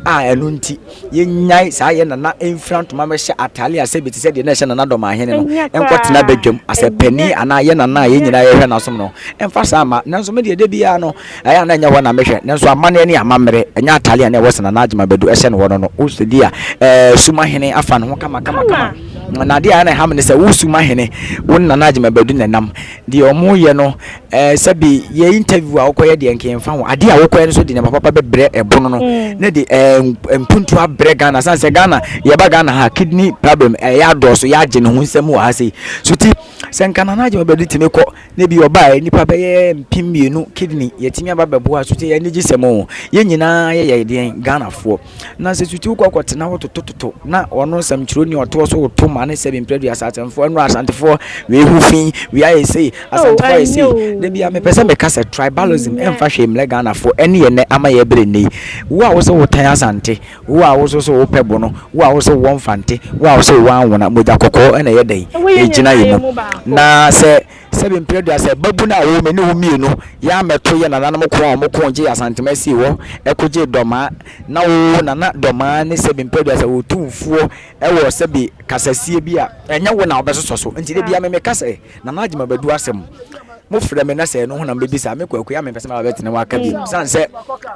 a ɛno nti yɛnyae saa yɛ nana mfira ntoma mɛhyɛ ataale a sɛbi te sɛ deɛ na ɛhyɛ nana dɔm ahene no nkɔtena badwam asɛ panin anaa yɛ nana a yɛn nyinaa yɛhwɛ n'asom no ɛmfa saa ma. Nanso me deɛ da biara no Ɛyɛ a na ɛnyɛ hɔ na mehwɛ, nanso amanneɛ ne amammerɛ, ɛnyɛ atade a na ɛwɔ sɛ Nana Agyemang Badu hyɛ no hɔ no no. Wo sɛ a, ɛɛ, Sumahene afa ne ho kama kama kama. Na adeɛ a na ɛha me ne sɛ, wo Sumahene, wo ne Nana Agyemang Badu na ɛnam. Deɛ wɔyɛ no, ɛɛ, sɛbi yɛ interview a wokɔyɛ deɛ nka yɛmfa ho. Adeɛ a wokɔyɛ no nso de nneɛma papa bɛbrɛ ɛbono no, na de ɛɛ, mpuntuo abrɛ Ghana. Sane sɛ Ghana, yɛba Ghana ha, kidney problem ɛyɛ adɔɔso, yɛagye ne ho nsam wɔ ha sei. So ti. Sɛ nka Nana Agyemang Badu tumi kɔ na bi ɔbaeɛ nnipa bɛyɛ 2000 kidney yɛtumi aba bɛboa so sɛ yɛ anigye sɛm o. Yɛn nyinaa yɛyɛ deɛn Ghanafoɔ. Na sɛ suti wokɔ akɔtena hɔ totototo na ɔno nsɛmtwerɛni ɔtoɔ so woto ma ne sɛ mprɛduasa asɛmfoɔ ɛno Asantefoɔ wei ho fi wei ayɛ sei Oh, Asantefoɔ ayɛ ɛnyɛ sei. o. Da bia mepɛ sɛ meka sɛ tribalism Nyɛ. ɛmfa hwee mmrɛ Ghanafoɔ ɛne yɛn nnɛ ama yɛbrɛ nnɛ yi. Wo a wo sɛ wotan Asante Wo a wo nso so wopɛ bono, wo a wo nso wowɔ mfante, wo a wo nso wowɔ anwona, mogya kɔkɔɔ na ɛyɛ dɛn? Ɛwɔ yɛn Ɛgyina nyinaa yɛn yɛn mu. mu baako. Na sɛ, sɛbe mprɛ aduasa, babunu a wɔwɔ me ne wo mmienu, yɛammɛto yɛn nananom ko a wɔko gyee Asantema sii hɔ, ɛko gyee Dɔmaa, na wo nana Dɔmaa ne sɛbe mprɛ aduasa Otumfoɔ wɔ sɛbe kasasie bi a, ɛnyɛ wo na wobɛsosɔ so. Nti da biara me meka sɛ, Nana Agyemang Badu asɛm, mofrɛ me na sɛ ɛno ho na mobɛbisa a, me Kwaku, yɛ a mempɛ sɛ mɛba abɛtena hɔ aka bio, sane sɛ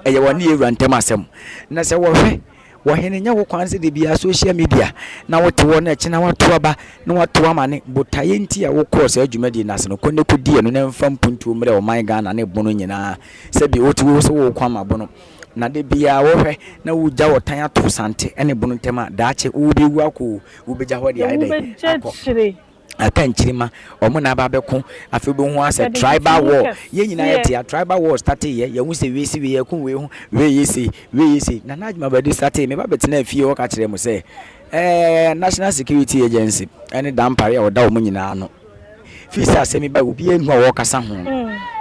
ɛyɛ wɔne yɛn wura ntam asɛm. Na sɛ wɔhwɛ wɔ hene nyɛ wo kwan sɛ da biara social media na wote hɔ na ɛkyena wato aba na wato amane botaeɛ nti a wokɔɔ saa dwumadie no ase no kɔ ne kɔdi ɛno na ɛmfa mpuntuo mmerɛ ɔman Ghana ne bono nyinaa sɛbi wote wo sɛ wokɔ ama bono na da biara wɔhwɛ na wogya ɔtan ato sante ne bono ntam a daakye wobɛwu akɔ wobɛgya hɔ de ayɛ dɛn akɔ Aka nkyirimma, wɔn na aba abɛko. Afei wobɛhu ara sɛ tribal war. Yɛn nyinaa yɛte a tribal war startee yɛ. Yɛhu sɛ wei si wei, yɛko wei ho, wei yɛ sei, wei yɛ sei. Nana Agyemang Badu startee, me ba bɛtenaa fie hɔ ka kyerɛɛ mo sɛ, ɛɛ National Security Agency ne Dampare a ɔda wɔn nyinaa ano. Firi sɛ asɛm yi bae, obiara nhu a wɔrekasa ho no,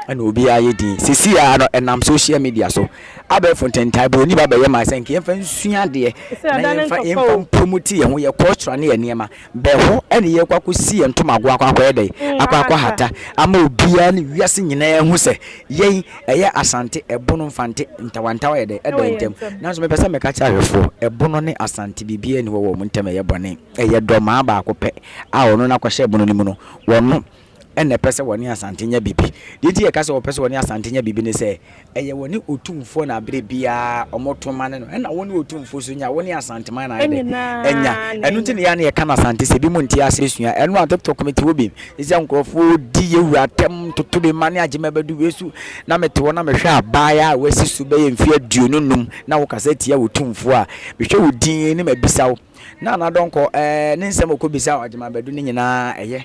ɛna obiara yɛ din. Seesei ara no, ɛnam social media so. Abɛɛfo ntentan, buroni ba bɛyɛ maa sɛ nka yɛmfa nsua adeɛ na yɛmfa yɛmfa mpromote yɛn ho, yɛ culture ne yɛn nneɛma. Bɛ hɔ ne yɛkɔ akɔsi yɛn ntomago akɔ akɔyɛ dɛn? Akɔ akɔhata ama obiara ne wiase nyinaa ahu sɛ yɛn ɛyɛ Asante, Ɛbono, Mfante, ntawantawa yɛ dɛn? Ɛda yɛn ntam. Nanso mepɛ sɛ meka kyerɛ ahwɛfoɔ, Ɛbono ne Asante biribiara nni hɔ wɔ wɔn ntam ɛyɛ bɔne. Ɛyɛ dɔmaa baako pɛ a ɔno no akɔhyɛ ɛbono no mu no, wɔno na ɛpɛ sɛ wɔne Asante nya biribi. Deɛ nti yɛka sɛ wɔpɛ sɛ wɔne Asante nya biribi ne sɛ, ɛyɛ wɔne Otumfoɔ na berɛ biara wɔto mane no. Ɛna wɔne Otumfoɔ nso nya, wɔne Asanteman na ayɛ dɛ? Anya. Ɛno nti na yɛ a na yɛka no Asante sɛ ebinom nte aseɛ sua. Ɛno a TikTok mete hɔ bi, sɛ nkurɔfoɔ di yɛ wura atɛm, toto me mma ne agye me abɛdu wei so, na mete hɔ na mehwɛ abaayewa a wasi so bɛyɛ mfeɛ 25 na wokasa tia Otumfoɔ a, mehwɛ wo din ne mabisa wo. Na Nana Donkor, ɛɛ, ne nsɛm a ɔkɔbisaa Agyemang Badu no nyinaa ɛyɛ.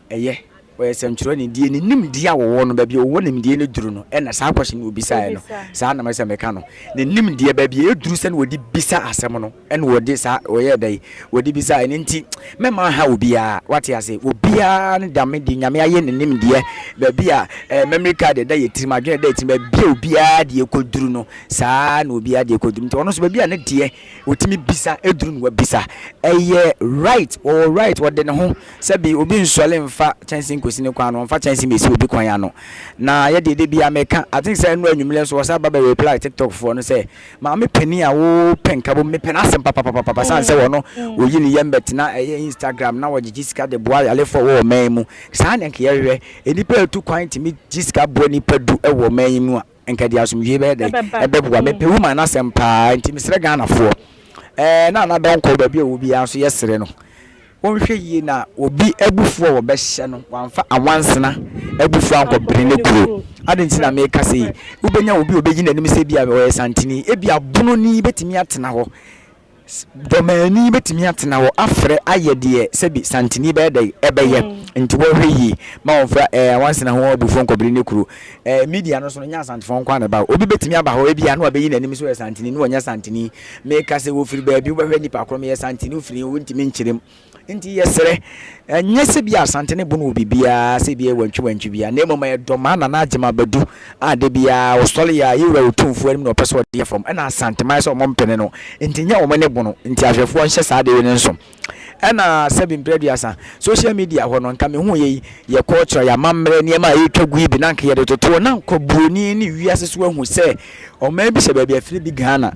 Ɛyɛ, ɔyɛ sɛnkyerɛwni, deɛ ne nimdeɛ a ɔwɔ no, baabi a ɔwɔ nimdeɛ no duru no, ɛna saa question no ɔbisaeɛ no, saa na mɛsɛ meka no, ne nimdeɛ baabi a ɛduru sɛ na ɔde bisa asɛm no, ɛna ɔde saa, ɔyɛɛ dɛn, ɔde bisaeɛ no nti, mɛma ha obiara, wate ase, obiara ne dame deɛ Nyame ayɛ ne nimdeɛ, baabi a eh, memory card ɛda yɛ tirim, adwene ɛda yɛ tirim, baabi a obiara deɛ kɔduru no, saa na obiara deɛ kɔduru, nti ɔno nso baabi a ne deɛ ɔtumi bisa ɛduru no wabisa, ɛyɛ right, ɔwɔ right, ɔde ne ho Sɛbi obi nsɔle nfa kyɛnse nkosi ne kwan ano, ɔnfa kyɛnse mmesi obi kwan ano. Na yɛ deɛ da biara meka, I think sɛ nnora anwummerɛ nso wɔsan ba bɛ reply TikTok foɔ no sɛ, maame panin a wo pɛ nkabom, mepɛ n'asɛm papapapapa sane sɛ ɔno ɔyi ne yam bɛtena ɛyɛ Instagram na ɔgyegye sika de boa ayarefoɔ wɔ ɔman yi mu. Saa na nka yɛhwehwɛ. Nnipa a ɛtu kwan tumi gye sika boa nnipa du wɔ ɔman yi mu a, nka deɛ asomdwie bɛyɛ dɛn? Ɛbɛboa. Mepɛ woman no asɛm paa nti mesrɛ Ghanafoɔ ɛɛ na Nana Donkor baabi a ɔwɔ biara nso yɛsrɛ no wɔnhwɛ yie na obi abufuo a wɔbɛhyɛ no wamfa awansena abufuo ankɔbere ne kuro. Adɛn nti na meka sei? Wobɛnya obi a ɔbɛyi n'anim sɛ ebia ɔyɛ Santini, ebia Bononi bɛtumi atena hɔ Dɔmani bɛtumi atena hɔ afrɛ ayɛ deɛ sɛbi Santini bɛyɛ dɛn ɛbɛyɛ nti wɔhwɛ yie ma wɔmfa ɛɛ awansena ho abufuo nkɔbere ne kuro. Ɛɛ media no so no nyɛ Asantefoɔ nko ara na ɛba hɔ. Obi bɛtumi aba hɔ ebia na wabɛyi n'anim sɛ ɔyɛ Santini na ɔnyɛ Santini. Meka sɛ wɔfiri baabi wobɛhwɛ nipa korɔ meyɛ Santini wofiri he wontumi nkyerɛ mu. Nti yɛsrɛ, ɛnyɛ sɛ bi a Asante ne bono wɔ biribiara sɛ bi a wantwi wantwi biara, na mmom ɛyɛ Dɔmaa Nana Agyem Abadu a da biara ɔsɔre yɛ a yɛwura Otumfoɔ anim na ɔpɛ sɛ ɔde yɛ fam, ɛna Asanteman sɛ wɔn mpene no, nti nyɛ wɔn ne bono, nti ahwɛfoɔ nhyɛ saa adeɛ wei no nso. Ɛna sɛbi mprɛ aduasa, social media hɔ no, nka mehu yei, yɛ culture, yɛ amammerɛ, nneɛma a yɛtwa gu yi bi na nka yɛde totoɔ, na nka buroni ne wiase so ahu sɛ ɔman bi hyɛ baabi a ɛfiri bi Ghana.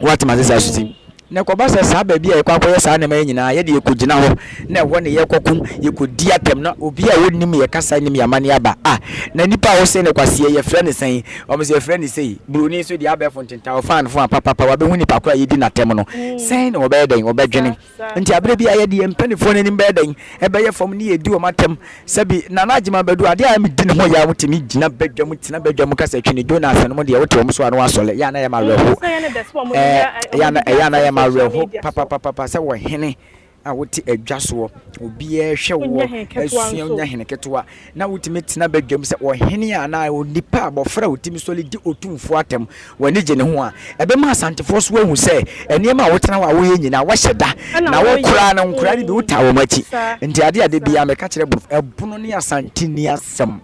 Woate m'ase saa so ti? Na ɛkɔba sɛ saa baabi a yɛkɔ akɔyɛ saa nneɛma yi nyinaa, yɛde yɛkɔgyina hɔ, na ɛhɔ ne yɛkɔko, yɛkɔdi atɛm, na obi a ɔnnim yɛ kasa nnim yɛn amanneɛ aba. Ah, na nipa a wose no kwaseɛ, yɛfrɛ no sɛn? Wɔn sɛ yɛfrɛ no sei. Buroni nso deɛ abɛɛfo ntentan, ɔfaa no fo a papapa, wabɛhu nipa koro a yɛdi n'atɛm no. Sɛn na wɔbɛyɛ dɛn? Wɔbɛdwene. Nti aberɛ biara yɛde yɛn mpaninfoɔ no anim bɛyɛ dɛn? Ɛbɛyɛ fam ne yɛdi wɔn atɛm. Sɛbi Nana Agyemang Badu, adeɛ a medi ne ho yaw tumi gyina badwa mu, tena badwa mu ka sɛ Twene Jonas nom deɛ wote wɔn so a na wasɔle, ɛyɛ a na ɛyɛ me awerɛho. Ɛɛ, ɛyɛ a na ɛyɛ a na ɛyɛ me awerɛho papapapapa sɛ ɔhene. a wote adwa soɔ, obiara hwɛ woɔ, asua wonya hene ketewa, na wotumi tena badwam sɛ ɔhene anaa onipa abɔfra a ɔtumi sɔre di otumfoɔ atɛm, w'ani gye ne ho a, ɛbɛma Asantefoɔ so ahu sɛ nneɛma a wotena hɔ a woyɛ nyinaa woahyɛ da, na wo koraa no nkoraa no bi wotaa wɔn akyi. Nti adeɛ a da biara meka kyerɛ Ɛbono ne Asante nni asɛm.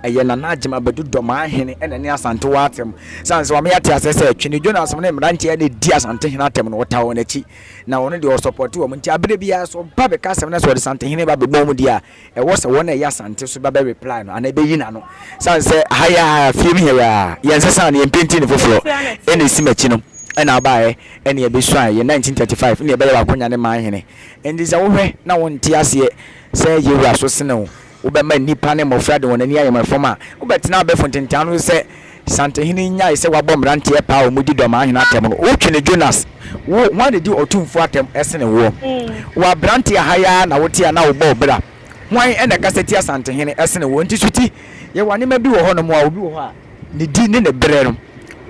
Ɛyɛ Nana Agyem Abadu Dɔmaa hene na ɛne Asantewa atɛm. Sane sɛ wama yɛate aseɛ sɛ Twene Jonas ne mmeranteɛ na ɛdi Asantehene atɛm no, ɔtaa wɔn akyi. Na ɔno deɛ ɔsɔpɔte wɔn. Nti aberɛ biara sɛ ɔba bɛka asɛm na sɛ ɔde Santehene ba bɛbɔ mu deɛ a, ɛwɔ sɛ wɔn a ɛyɛ Asante so ba bɛ reply no anaa ɛbɛyi n'ano. Sane sɛ ha yi ara, fie mu ha yi ara, yɛnsesaa no, yɛmpenti no foforɔ, ɛna ɛsi m'akyi no ɛna abaeɛ ɛna yɛbɛsuaeɛ, yɛ 1935 ɛna yɛbɛyɛ w'akonya ne man hene. Nti sɛ wohwɛ na wonte aseɛ sɛ yɛwura so sene wo, Wobɛma nnipa ne mmofra de wɔn ani ayɛ fam a, wobɛtena abɛɛfo ntentan no so sɛ Santehene nyae sɛ wabɔ mmeranteɛ paa a wɔdi Dɔmahene atɛm no. Wotwene Jonas, wo, hwan na ɛdi ɔtumfoɔ atɛm sene woɔ? Wo aberanteɛ ha yi ara na wote a na wobɔ wo bra. Hwan na ɛkasa tia Santehene sene woɔ? Nti Suti, yɛwɔ nneɛma bi wɔ hɔnom a obi wɔ hɔ a ne di ne ne berɛ no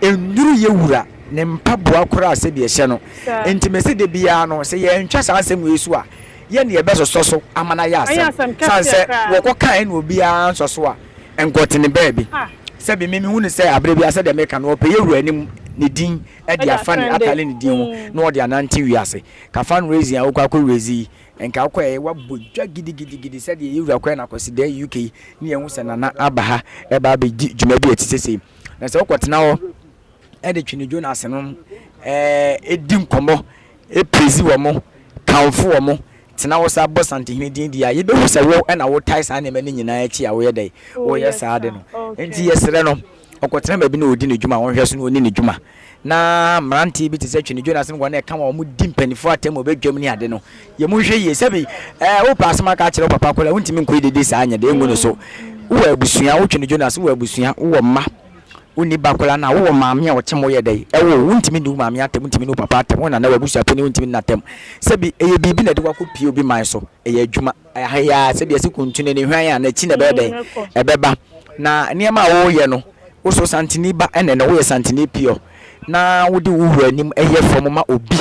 nnuru yɛ wura ne mpaboa koraa sɛdeɛ ɛhyɛ no. Nti mese da biara no sɛ yɛantwa saa asɛm wei so a, yɛ nea ɛbɛsosɔ so ama no ayɛ asɛm. Sane sɛ wɔkɔ kae na obiara nsɔ so a, nkɔtene baabi. Sɛbi me mehu no sɛ aberɛ biara sɛdeɛ meka no ɔpɛ yɛ wura anim ne din de afa ne atale ne din ho na ɔde anante wiase. Ka fundraising a wokɔ akɔ raise yi nka wokɔ ɛyɛ wabɔ dwa gidigidigidi sɛdeɛ yɛ wura kɔɛ no Akwasidae UK yi ne yɛhu sɛ Nana aba ha ɛba abɛdi dwuma bi a ɛte sɛ sei. Na sɛ wokɔtena hɔ de Twene Jonas nom di nkɔmmɔ, praise wɔn, kamfo wɔn, tena hɔ saa bɔ Santehene din di a, yɛbɛhu sɛ wo na wotae saa nneɛma no nyinaa akyi a woyɛ dɛn? Woyɛ saa ade no. Nti yɛsrɛ no, ɔkɔtena baabi na ɔdi ne dwuma, ɔnhwɛ so na ɔni ne dwuma. Na mmeranteɛ bi te sɛ Twene Jonas no wɔn a ɛka wɔn di mpanimfoɔ atɛm wɔ badwam ne ade no, yɛn mu nhwɛ yie. Sɛbi ɛɛ wopɛ asɛm aka akyerɛ wo papa koraa, wontumi nkɔ dede saa nyɛ dɛ ngu no so. Wowɔ abusua, wo Twene Jonas, wowɔ abusua, wowɔ mma. Wonni ba koraa no a, wowɔ maame a ɔkyem wo yɛ dɛn? Ɛwo wo, wontumi nni wo maame atɛm, wontumi nni wo papa atɛm, wo nana, w'abusuapanin wontumi nni no atɛm. Sɛbi ɛyɛ biribi na ɛde wo akɔpue obi man so, ɛyɛ adwuma. Ɛha yi ara, sɛbi yɛse kuntun ani hwan a, n'akyi na ɛbɛyɛ dɛn? Ɛbɛba. Na nneɛma a woreyɛ no, wo so Santini ba ɛna ɛnɛ woyɛ Santini pure, na wode wo wura anim yɛ fam ma obi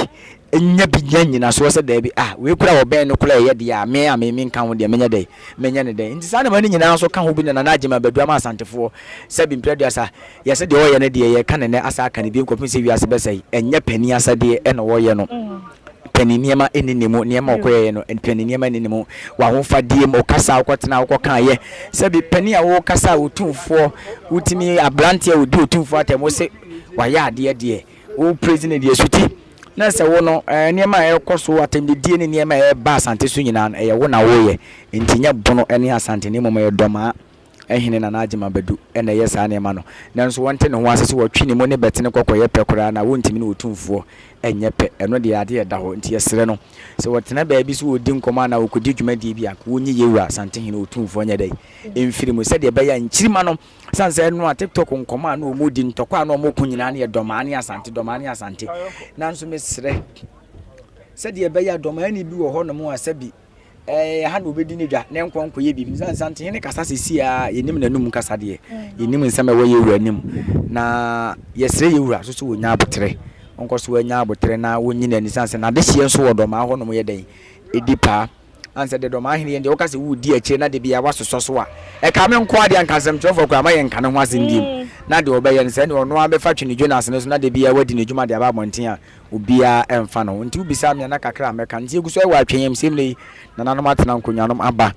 nya bi nya nnyinasoɔ sɛ daabi, ah, wei koraa a ɔbɛn no koraa ɛyɛ deɛ a, me a me menka ho deɛ menyɛ dɛn? Menyɛ no dɛn? Nti saa nneɛma no nyinaa nso ka ho bi na Nana Agyemang Badu ama Asantefoɔ Sɛbi mprɛ aduasa, yɛse deɛ ɔyɛ no deɛ yɛka no nnɛ asa aka no bio kɔpem sɛ wiase bɛsɛe. Ɛnyɛ panin asɛdeɛ na ɔyɛ no. Panin nneɛma nni ne mu, nneɛma a ɔkɔyɛeɛ no, panin nneɛma nni ne mu. W'ahofadie mu, ɔkasa a wokɔtena wokɔkaeɛ. Sɛbi panin a wokasa a otumfoɔ, wotumi aberanteɛ a ɔdi otumfoɔ atɛm, wose wayɛ adeɛ deɛ, wo praise no deɛ, suti. Na sɛ wo no, nneɛma a ɛrekɔ so, atɛmdidie ne nneɛma a ɛreba Asante so nyinaa no, ɛyɛ wo na woyɛ. Nti nyɛ Bono ne Asante na mmom ɛyɛ Dɔmaa. Hene Nana Agyemang Badu na ɛyɛ saa nneɛma no. Nanso wɔnte ne ho ase sɛ wɔtwe ne mu ne bɛtene kɔ kɔyɛ pɛ koraa na wontumi ne Otumfoɔ nyɛ pɛ. Ɛno deɛ adeɛ a ɛda hɔ. Nti yɛsrɛ no, sɛ wɔtena baabi sɛ wɔredi nkɔmmɔ anaa wɔkɔdi dwumadie bi a, anka wɔnyi yɛn Wura Asantehene Otumfoɔ nyɛ dɛn? Mfiri mu. Sɛdeɛ ɛbɛyɛ a nkyirimma no, ɛsiane sɛ ɛno a TikTok nkɔmmɔ a na wɔredi, ntɔkwa a na wɔreko nyinaa no yɛ Dɔmaa ne Asante, Dɔmaa ne Asante. Nanso mesrɛ, sɛdeɛ ɛbɛyɛ a Dɔmaani bi wɔ hɔnom a sɛbi Ɛɛ, ha na obedi ne dwa na ɛnkɔ nkɔyɛ biribi. Sɛ Asantehene kasa seesei a, yɛnim n'anum kasa deɛ. Yɛnim nsɛm a ɛwɔ yɛn wura anim. Na yɛsrɛ yɛn wura nso sɛ ɔnya aboterɛ. Ɔnkɔ so anya aboterɛ na ɔnyi n'ani sane sɛ n'adehyeɛ nso wɔ Dɔmaa hɔnom yɛ dɛn? Ɛdi paa. Ane sɛ deɛ Dɔmaa hene yɛ deɛ woka sɛ woredi akyire na da biara woasosɔ so a, ɛka me nko ara deɛ anka nsɛmtwerɛfoɔ koraa ma yɛnka ne ho asɛm bio. Na deɛ ɔbɛyɛ no sɛ ɛnneɛ ɔno ara bɛfa Twene Jonas no so na da biara wadi ne dwuma de aba abɔnten a, Obiara mfa ne ho. Nti wobisa me a na kakra a mɛka. Nti yɛgu so wɔ atwɛnyɛmsɛm nnɛ yi. Nananom atena nkonnwanom aba.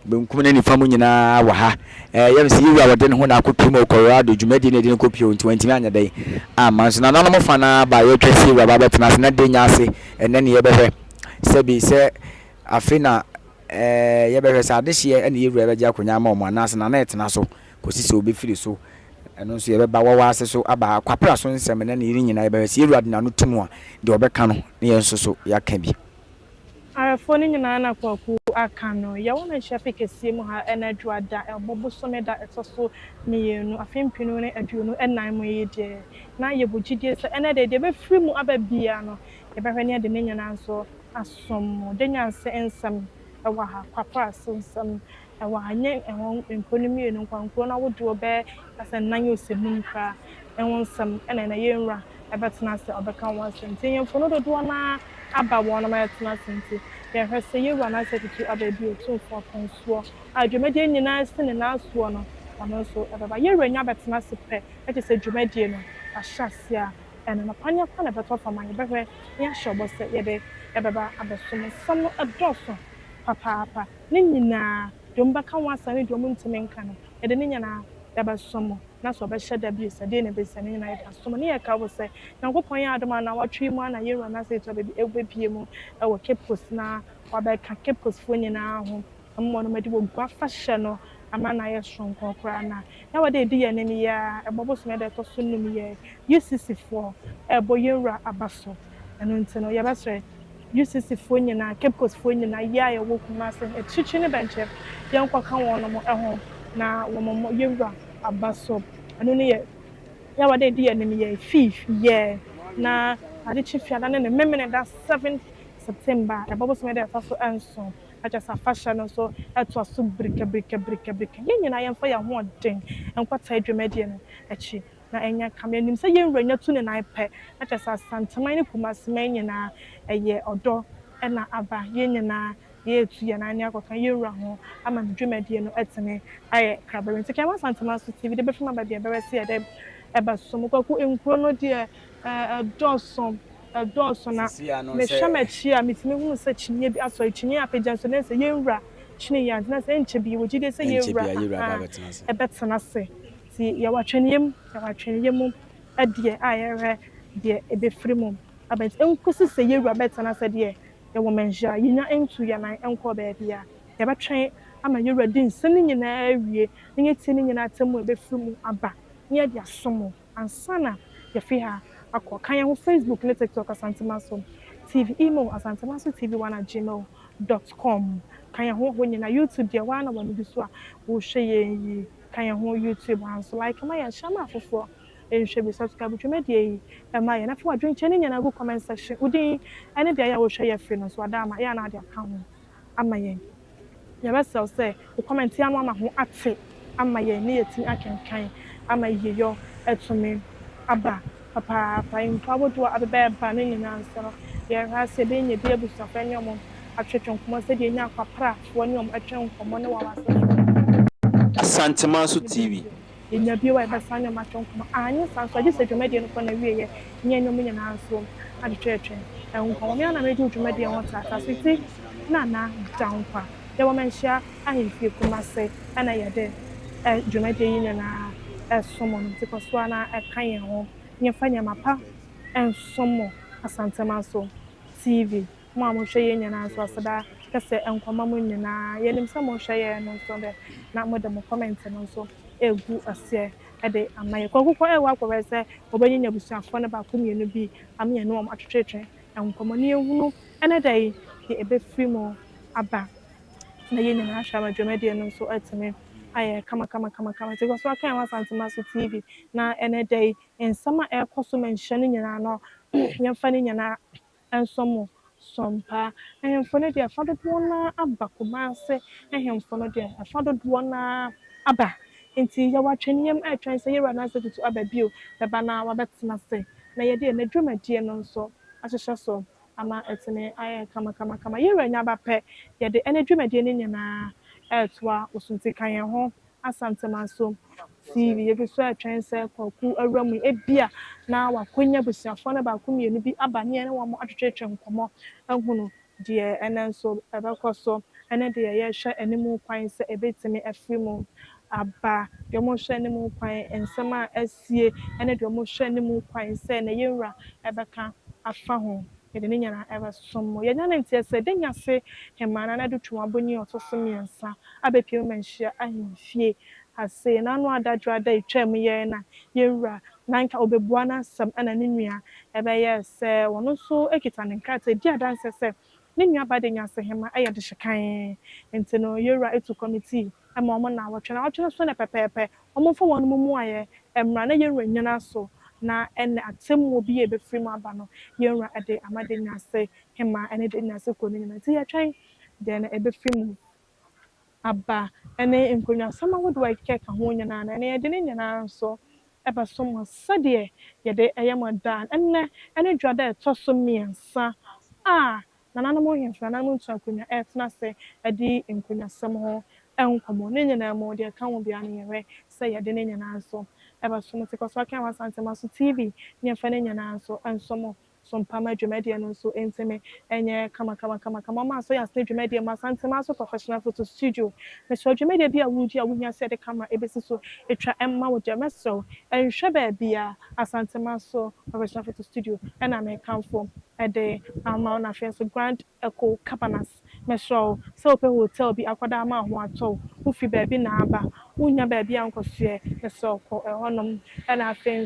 Benkum ne nifa mu nyinaa wɔ ha. Ɛyɛ me sɛ yɛn wura a ɔde ne ho na akɔpue mu wɔ Colorado, dwumadie na yɛde no kɔpue hɔ nti wantumi anyɛ dɛn amma. Nso nananom fa no ara ba a yɛretwa sɛ yɛn wura ba abɛtena ase na dɛn ase ɛnnɛ ne yɛbɛhwɛ sɛbi sɛ afe na yɛbɛhwɛ sɛ adehyeɛ na yɛn wura bɛgye akonnwa ama wɔn anaasɛ nana ɛtena so kɔsi sɛ ɔbɛfiri so. Ɛno nso yɛbɛba wawa ase so aba ha. Kwapra so nsɛm ne ne yere nyinaa yɛbɛhwɛ. Sɛ yɛn wura de n'ano to mu a, deɛ ɔbɛka no ne yɛn nso so yɛaka bi. Awerɛfoɔ no nyinaa na Kwaku aka no. Yɛwɔ no nhyɛ afe kɛseɛ mu ha ɛna Dwoada ɛbɔ bosome da ɛtɔ so mienu afe mpenu ne 24 mu yi deɛ na yɛwɔ gyidie sɛ ɛnɛ deɛ deɛ ɛbɛfiri mu aba biara no yɛbɛhwɛ ne yɛde ne nyinaa nso asom mo. Danyanse nsɛm ɛwɔ ha, Kwapra so nsɛm Ɛwɔ ha nyɛ ɛhɔ nkuro no mienu nkoa, nkuro no ahodoɔ bɛyɛ kasɛ nnan ose num koraa ɛho nsɛm ɛna ɛnɛ yɛn wura ɛbɛtena ase ɔbɛka ho asɛm nti nhemfo no dodoɔ no ara aba wɔn nom ɛtena ase nti Yɛhwɛ sɛ yɛn Wura Nasa Tutu aba bio Otumfoɔ Aponsoɔ a dwumadie nyinaa si ne nan soɔ no, ɔno nso ɛbɛba. Yɛn Wura nya bɛtena ase pɛ, na kyerɛ sɛ dwumadie no wahyɛ aseɛ a, ɛno no paneɛ koraa na ɛbɛtɔ fam a yɛbɛhwɛ na yɛahyɛ ɔbɔ sɛ yɛde ɛbɛba abɛsom. Nsɛm no ɛdɔɔso papaapa. Ne nyinaa, deɛ wɔbɛka ho asɛm ne deɛ wɔntumi nka no, yɛde ne nyinaa ɛbɛsom mo. Na sɛ ɔbɛhyɛ da bio sɛ, deɛ na ɛbɛsi a, ne nyinaa yɛde asom. Ne yɛka wo sɛ, Nyankopɔn yɛ adom a, nnawɔtwe yi mu ara na yɛn Wura Nasa Etu Ababi ɛbɛpue mu wɔ Cape Coast na wabɛka Cape Coast foɔ nyinaa ho ama wɔn adi wɔ gua afahyɛ no ama no ayɛ soronko koraa. Na yɛwɔ dɛ ɛdi yɛn anim yi ara, ɛbɔ bosome da ɛtɔ so num yi, UCC foɔ ɛrebɔ yɛn Wura aba so. Ɛno nti no, yɛbɛsrɛ UCC foɔ nyinaa, Cape Coast foɔ nyinaa, yɛ a yɛwɔ Kumasi, akyirikyiri ne bɛnkyɛ, yɛnkɔka wɔn ho na wɔn mmɔ yɛn Wura aba so. Ɛno ne yɛ yɛwɔ dɛ ɛdi yɛn anim yɛ fifth yɛ na ade kye fiada ne ne Memeneda 7 September, ɛbɔ bosome da ɛtɔ so nson. Na kyerɛ sɛ afahyɛ no nso ɛtoa so birika birika birika birika. Yɛn nyinaa yɛmfa yɛn ahoɔden nkɔtaa dwumadie no akyi na ɛnyɛ kama. Yɛnim sɛ yɛn wura nya tu ne nan pɛ, na kyerɛ sɛ Asanteman ne Kumaseman nyinaa ɛyɛ ɔdɔ na aba. Yɛn nyinaa yɛretu yɛn nan ne akɔka yɛn wura ho ama ne dwumadie no atumi ayɛ krabɛhwɛ. Nti kɛma Asanteman so TV de bɛfiri ma baabi a ɛbɛwɛ sɛ yɛde ɛbɛsom. Kwaku, nkuro no deɛ ɛdɔɔso, ɛdɔɔso na mehwɛ m'akyi a metumi hunu sɛ kyiniiɛ bi asɔre, kyiniiɛ apagya nso na sɛ yɛn wura kyini yɛ ante na sɛ ɛnkyɛ bi wɔ gyidie sɛ yɛn wura ɛbɛtena ase. Nti yɛwɔ atwɛneɛ mu, yɛwɔ atwɛneɛ mu deɛ a yɛhwɛ deɛ ɛbɛfiri mu aba. Nti ɛnkosi sɛ yɛn wura bɛtena ase deɛ, yɛwɔ manhyia a yɛnya ntu yɛn nan nkɔɔ baabi a yɛbɛtwɛn ama yɛn wura di nsɛm no nyinaa awie na yɛatie ne nyinaa atemmu a ɛbɛfiri mu aba na yɛde asom mo ansa na yɛafi ha akɔ. Ka yɛn ho Facebook ne TikTok Asantemaso TV, email asantemasotv1@gmail.com. Ka yɛn ho hɔ nyinaa. YouTube deɛ, waa na w'ani gu so a wohwɛ yɛn yi. Ka yɛn ho YouTube ha nso. Like ma yɛn, hyɛ ma afoforɔ nhwɛ bi. Subscribe dwumadie yi ɛma yɛn. Afei wadwenkyerɛ ne nyinaa gu comment section. Wo din ne beaeɛ a wohwɛ yɛ firi no nso ada ama yɛn a na ade aka ho ama yɛn. Yɛbɛsrɛ wo sɛ wo comment ano ama ho ate ama yɛn ne yɛtumi akenkan ama yiyeyɔ atumi aba papaapa. Mpo ahodoɔ a abɛbɛɛba no nyinaa nso no, yɛhwɛ ase yɛbɛnya bi abusuafoɔ ne ɔmo atwetwe nkɔmmɔ sɛdeɛ ɛnya akwaprafoɔ ne ɔmo atwe nkɔmmɔ ne wɔn asefoɔ. Asantemanso TV. Yɛnya bio a yɛbɛsan ne ɔmo atwe nkɔmmɔ. Anyɛ saa nso, agye sɛ dwumadie no kɔ n'awieeɛ ne yɛne ɔmo nyinaa nso atwetwetwe nkɔmmɔ. Me ara na megye wo dwumadie ho taataa so ti Nana Dankwa. Yɛwɔ Manhyia Ahemfie Kumase ɛna yɛde dwumadie yi nyinaa ɛsom no. Nti kɔ so ara na ɛka yɛn ho. Yɛmfa nneɛma pa nsom mo Asantemanso TV. Mo a mohwɛ yɛn nyinaa nso, aseda kɛsɛ nkɔma mo nyinaa. Yɛnim sɛ mohwɛ yɛn no nso dɛ na mode mo comment no nso egu aseɛ de ama yɛn. Kwaku kɔ ɛwɔ akɔhwɛ sɛ wɔbɛnyinya abusuafoɔ no baako mmienu bi ama yɛne wɔn atwetwetwe nkɔmmɔ na yɛhunu ɛne da yi deɛ ɛbɛfiri mu aba na yɛn nyinaa ahwɛ ama dwumadie no nso atumi ayɛ kama kama kama kama. Nti kɔ so aka yɛn ho Asantemanso TV na ɛne da yi nsɛm a ɛrekɔ so ma nhyia no nyinaa no, yɛmfa ne nyinaa nso mo sompa. Ahemfo no deɛ, ɛfa dodoɔ no aba Kumase. Ahemfo no deɛ, ɛfa dodoɔ no aba. Nti yɛwɔ atwɛneɛm ɛretwɛn sɛ yɛwura Nasa Tutu aba bio bɛba na wabɛtena ase na yɛde yɛn dwumadie no nso ahyehyɛ so ama ɛtumi ayɛ kama kama kama. Yɛwura nya aba pɛ, yɛde ɛne dwumadie no nyinaa ɛretoa wo so. Nti ka yɛn ho Asantemanso TV. Yɛgu so ɛretwɛn sɛ Kwaku awura mu ebia na wakɔnya abusuafoɔ no baako mmienu bi aba ne yɛne wɔn atwetwetwe nkɔmmɔ ahunu deɛ ɛnɛ nso ɛbɛkɔ so ɛne deɛ yɛrehwɛ anim kwan sɛ ɛbɛtumi afiri mu aba, deɛ wɔrehwɛ anim kwan, nsɛm a asie ɛne deɛ wɔrehwɛ anim kwan sɛ na yɛn wura ɛbɛka afa ho, yɛde ne nyinaa ɛbɛsom mo. Yɛnya ne nteɛ sɛ Denyase Hemaa Nana Ado Twum Abonyi ɔtɔ so mmiɛnsa abɛpie mu Manhyia ahemfie ase n'ano adadwo ada etwa mu yɛn na yɛn wura na nka ɔbɛbua n'asɛm, ɛna ne nua ɛbɛyɛ sɛ ɔno nso kita ne nkrataa di adanseɛ sɛ ne nua ba Denyase Hemaa ɛyɛ dehyekan. Nti no yɛn wura etu committee ɛma wɔn na wɔtwe na wɔtwe so ne pɛpɛɛpɛ wɔn mfa wɔn mu ayɛ mmara na yɛn wura nyina so na ɛnɛ atemmuo bi a ɛbɛfiri mu aba no, yɛn wura ɛde ama Denyase Hemaa ɛne Denyase kuro no nyinaa. Nti yɛtwɛn deɛ no ɛbɛfiri mu aba ɛne nkonnwasɛm ahodoɔ a ɛkeka ho nyinaa no, ɛne yɛde ne nyinaa nso ɛbɛso mo sɛdeɛ yɛde ɛyɛ mo daa. Ɛnnɛ ɛne dwada a ɛtɔ so mmiɛnsa a. Nananom ahemfo, nananom ntuakonwa ɛretena ase adi nkonwasɛm ho nkɔmmɔ. Ne nyinaa mu, deɛ ɛka ho biara no, yɛhwɛ sɛ yɛde ne nyinaa nso ɛbɛso mo. Nti kɔ so aka Asantemaso TV ne yɛmfa ne nyinaa nso nso mo so mpama dwumadie no nso ntumi nyɛ kama kama kama kama. Ɔma so yɛ asene dwumadie mu Asantemaso Professional Photo Studio. Mesrɛ, dwumadie bi a wodi a wohia sɛ yɛde camera ebesi so etwa ɛma wo deɛ, mɛsrɛ, nhwɛ baabi a Asantemaso Professional Photo Studio ɛna mekamfo ɛde ama wo. Na afei nso Grand Eco Cabanas, mesrɛ wo sɛ wopɛ hotel bi akɔda ama ho atɔ wo, wofi baabi na aba, wonya baabi a nkɔsoɛ, mesrɛ wo, kɔ ɛhɔnom. Ɛna afei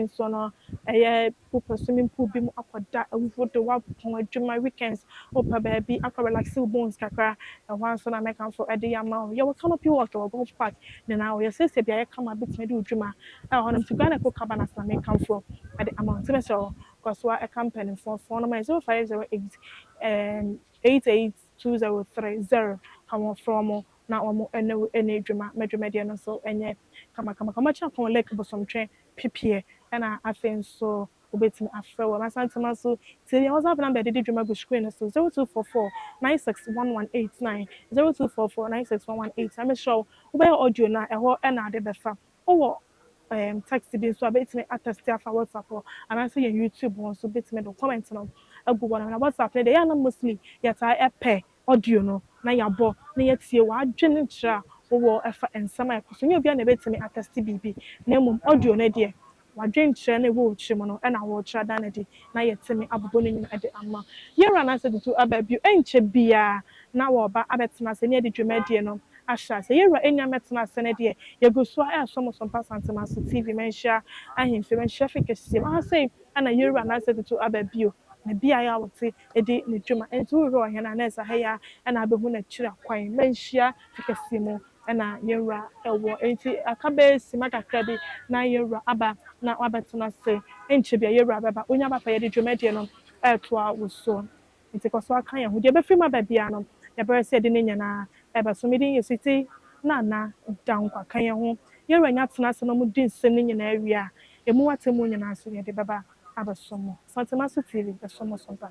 nso no ɛyɛ wopɛ swimming pool bi mu akɔda awufo de wapɔn adwuma, weekends wopɛ baabi akɔ relax wo bones kakra, ɛhɔ nso na mɛkamfo ɛde yɛ ama wo. Yɛwɔ canopy walk, yɛwɔ golf park nyinaa, wɔyɛ siesie beaeɛ kama bitumi de wo dwuma ɛwɔ hɔnom. Nti Grand Eco Cabanas na mɛkamfo ɛde ama wo. Nti mesrɛ wo, kɔ so a ɛka mpanimfoɔ phone number yɛ 0508 882030. Ka wɔn frɛ mo na wɔn ɛne wo ɛne dwuma ma dwumadie no nso ɛnyɛ kamakama kama. Kyerɛ kɔn Lake Bosomtwe pipie, ɛna afei nso wobɛtumi afrɛ wɔ Asantema so tie yɛn WhatsApp number de di dwuma gu screen no so, 0244 961189, 0244 961189. Mesrɛ wo, wobɛyɛ audio no a, ɛhɔ ɛna ade bɛfa. Wowɔ text bi nso a, bɛtumi atext afa WhatsApp hɔ anaasɛ yɛn YouTube hɔ nso, bɛtumi de comment no agu hɔ. Na WhatsApp no deɛ, yɛn ana mostly yɛtaa ɛpɛ audio no na yɛabɔ na yɛtie w'adwene kyerɛ a wowɔ ɛfa nsɛm a ɛkɔ so. Nyɛ obiara na ɛbɛtumi atext biribi, na mmom audio no deɛ, wadwenkyerɛ no ɛwɔ wo tirim no ɛna wɔrekyerɛ ada no de na yɛtumi abobɔ no nyina de ama yɛwura anaasɛ tutu aba bio. Ɛnkyɛ biara na wɔreba abɛtena ase ne yɛde dwumadie no ahyɛ ase. Yɛwura enya mɛtena ase no deɛ, yɛgu so a ɛresɔ mo so mpa Asantemaso TV. Manhyia ahemfie, manhyia fi kɛseɛ mu aha sei, ɛna yɛwura anaasɛ tutu aba bio na beaeɛ a wɔte di ne dwuma. Nti wohwehwɛ ɔhene a, na ɛsɛ ha yi a ɛna abɛhu n'akyiri akwan. Manhyia fi kɛseɛ mu ɛna yɛwura ɛwɔ. Nti aka bɛyɛ sima kakra bi na yɛwura aba na wabɛtena ase. Nkyɛ bia yɛwura bɛba onya ba pɛ, yɛde dwumadie no ɛɛtoa wo so. Nti kɔ so aka yɛn ho. Deɛ ɛbɛfiri mu aba biara no, yɛbɛrɛ sɛ yɛde ne nyinaa ɛbɛ so. Mede yɛ siti na ana da nkwa ka yɛn ho. Yɛwura nya tena ase na ɔmo di nsɛm no nyinaa wie a, emu atemmu nyinaa nso yɛde bɛba abɛso mo. Asantemaso TV bɛso mo so mpa.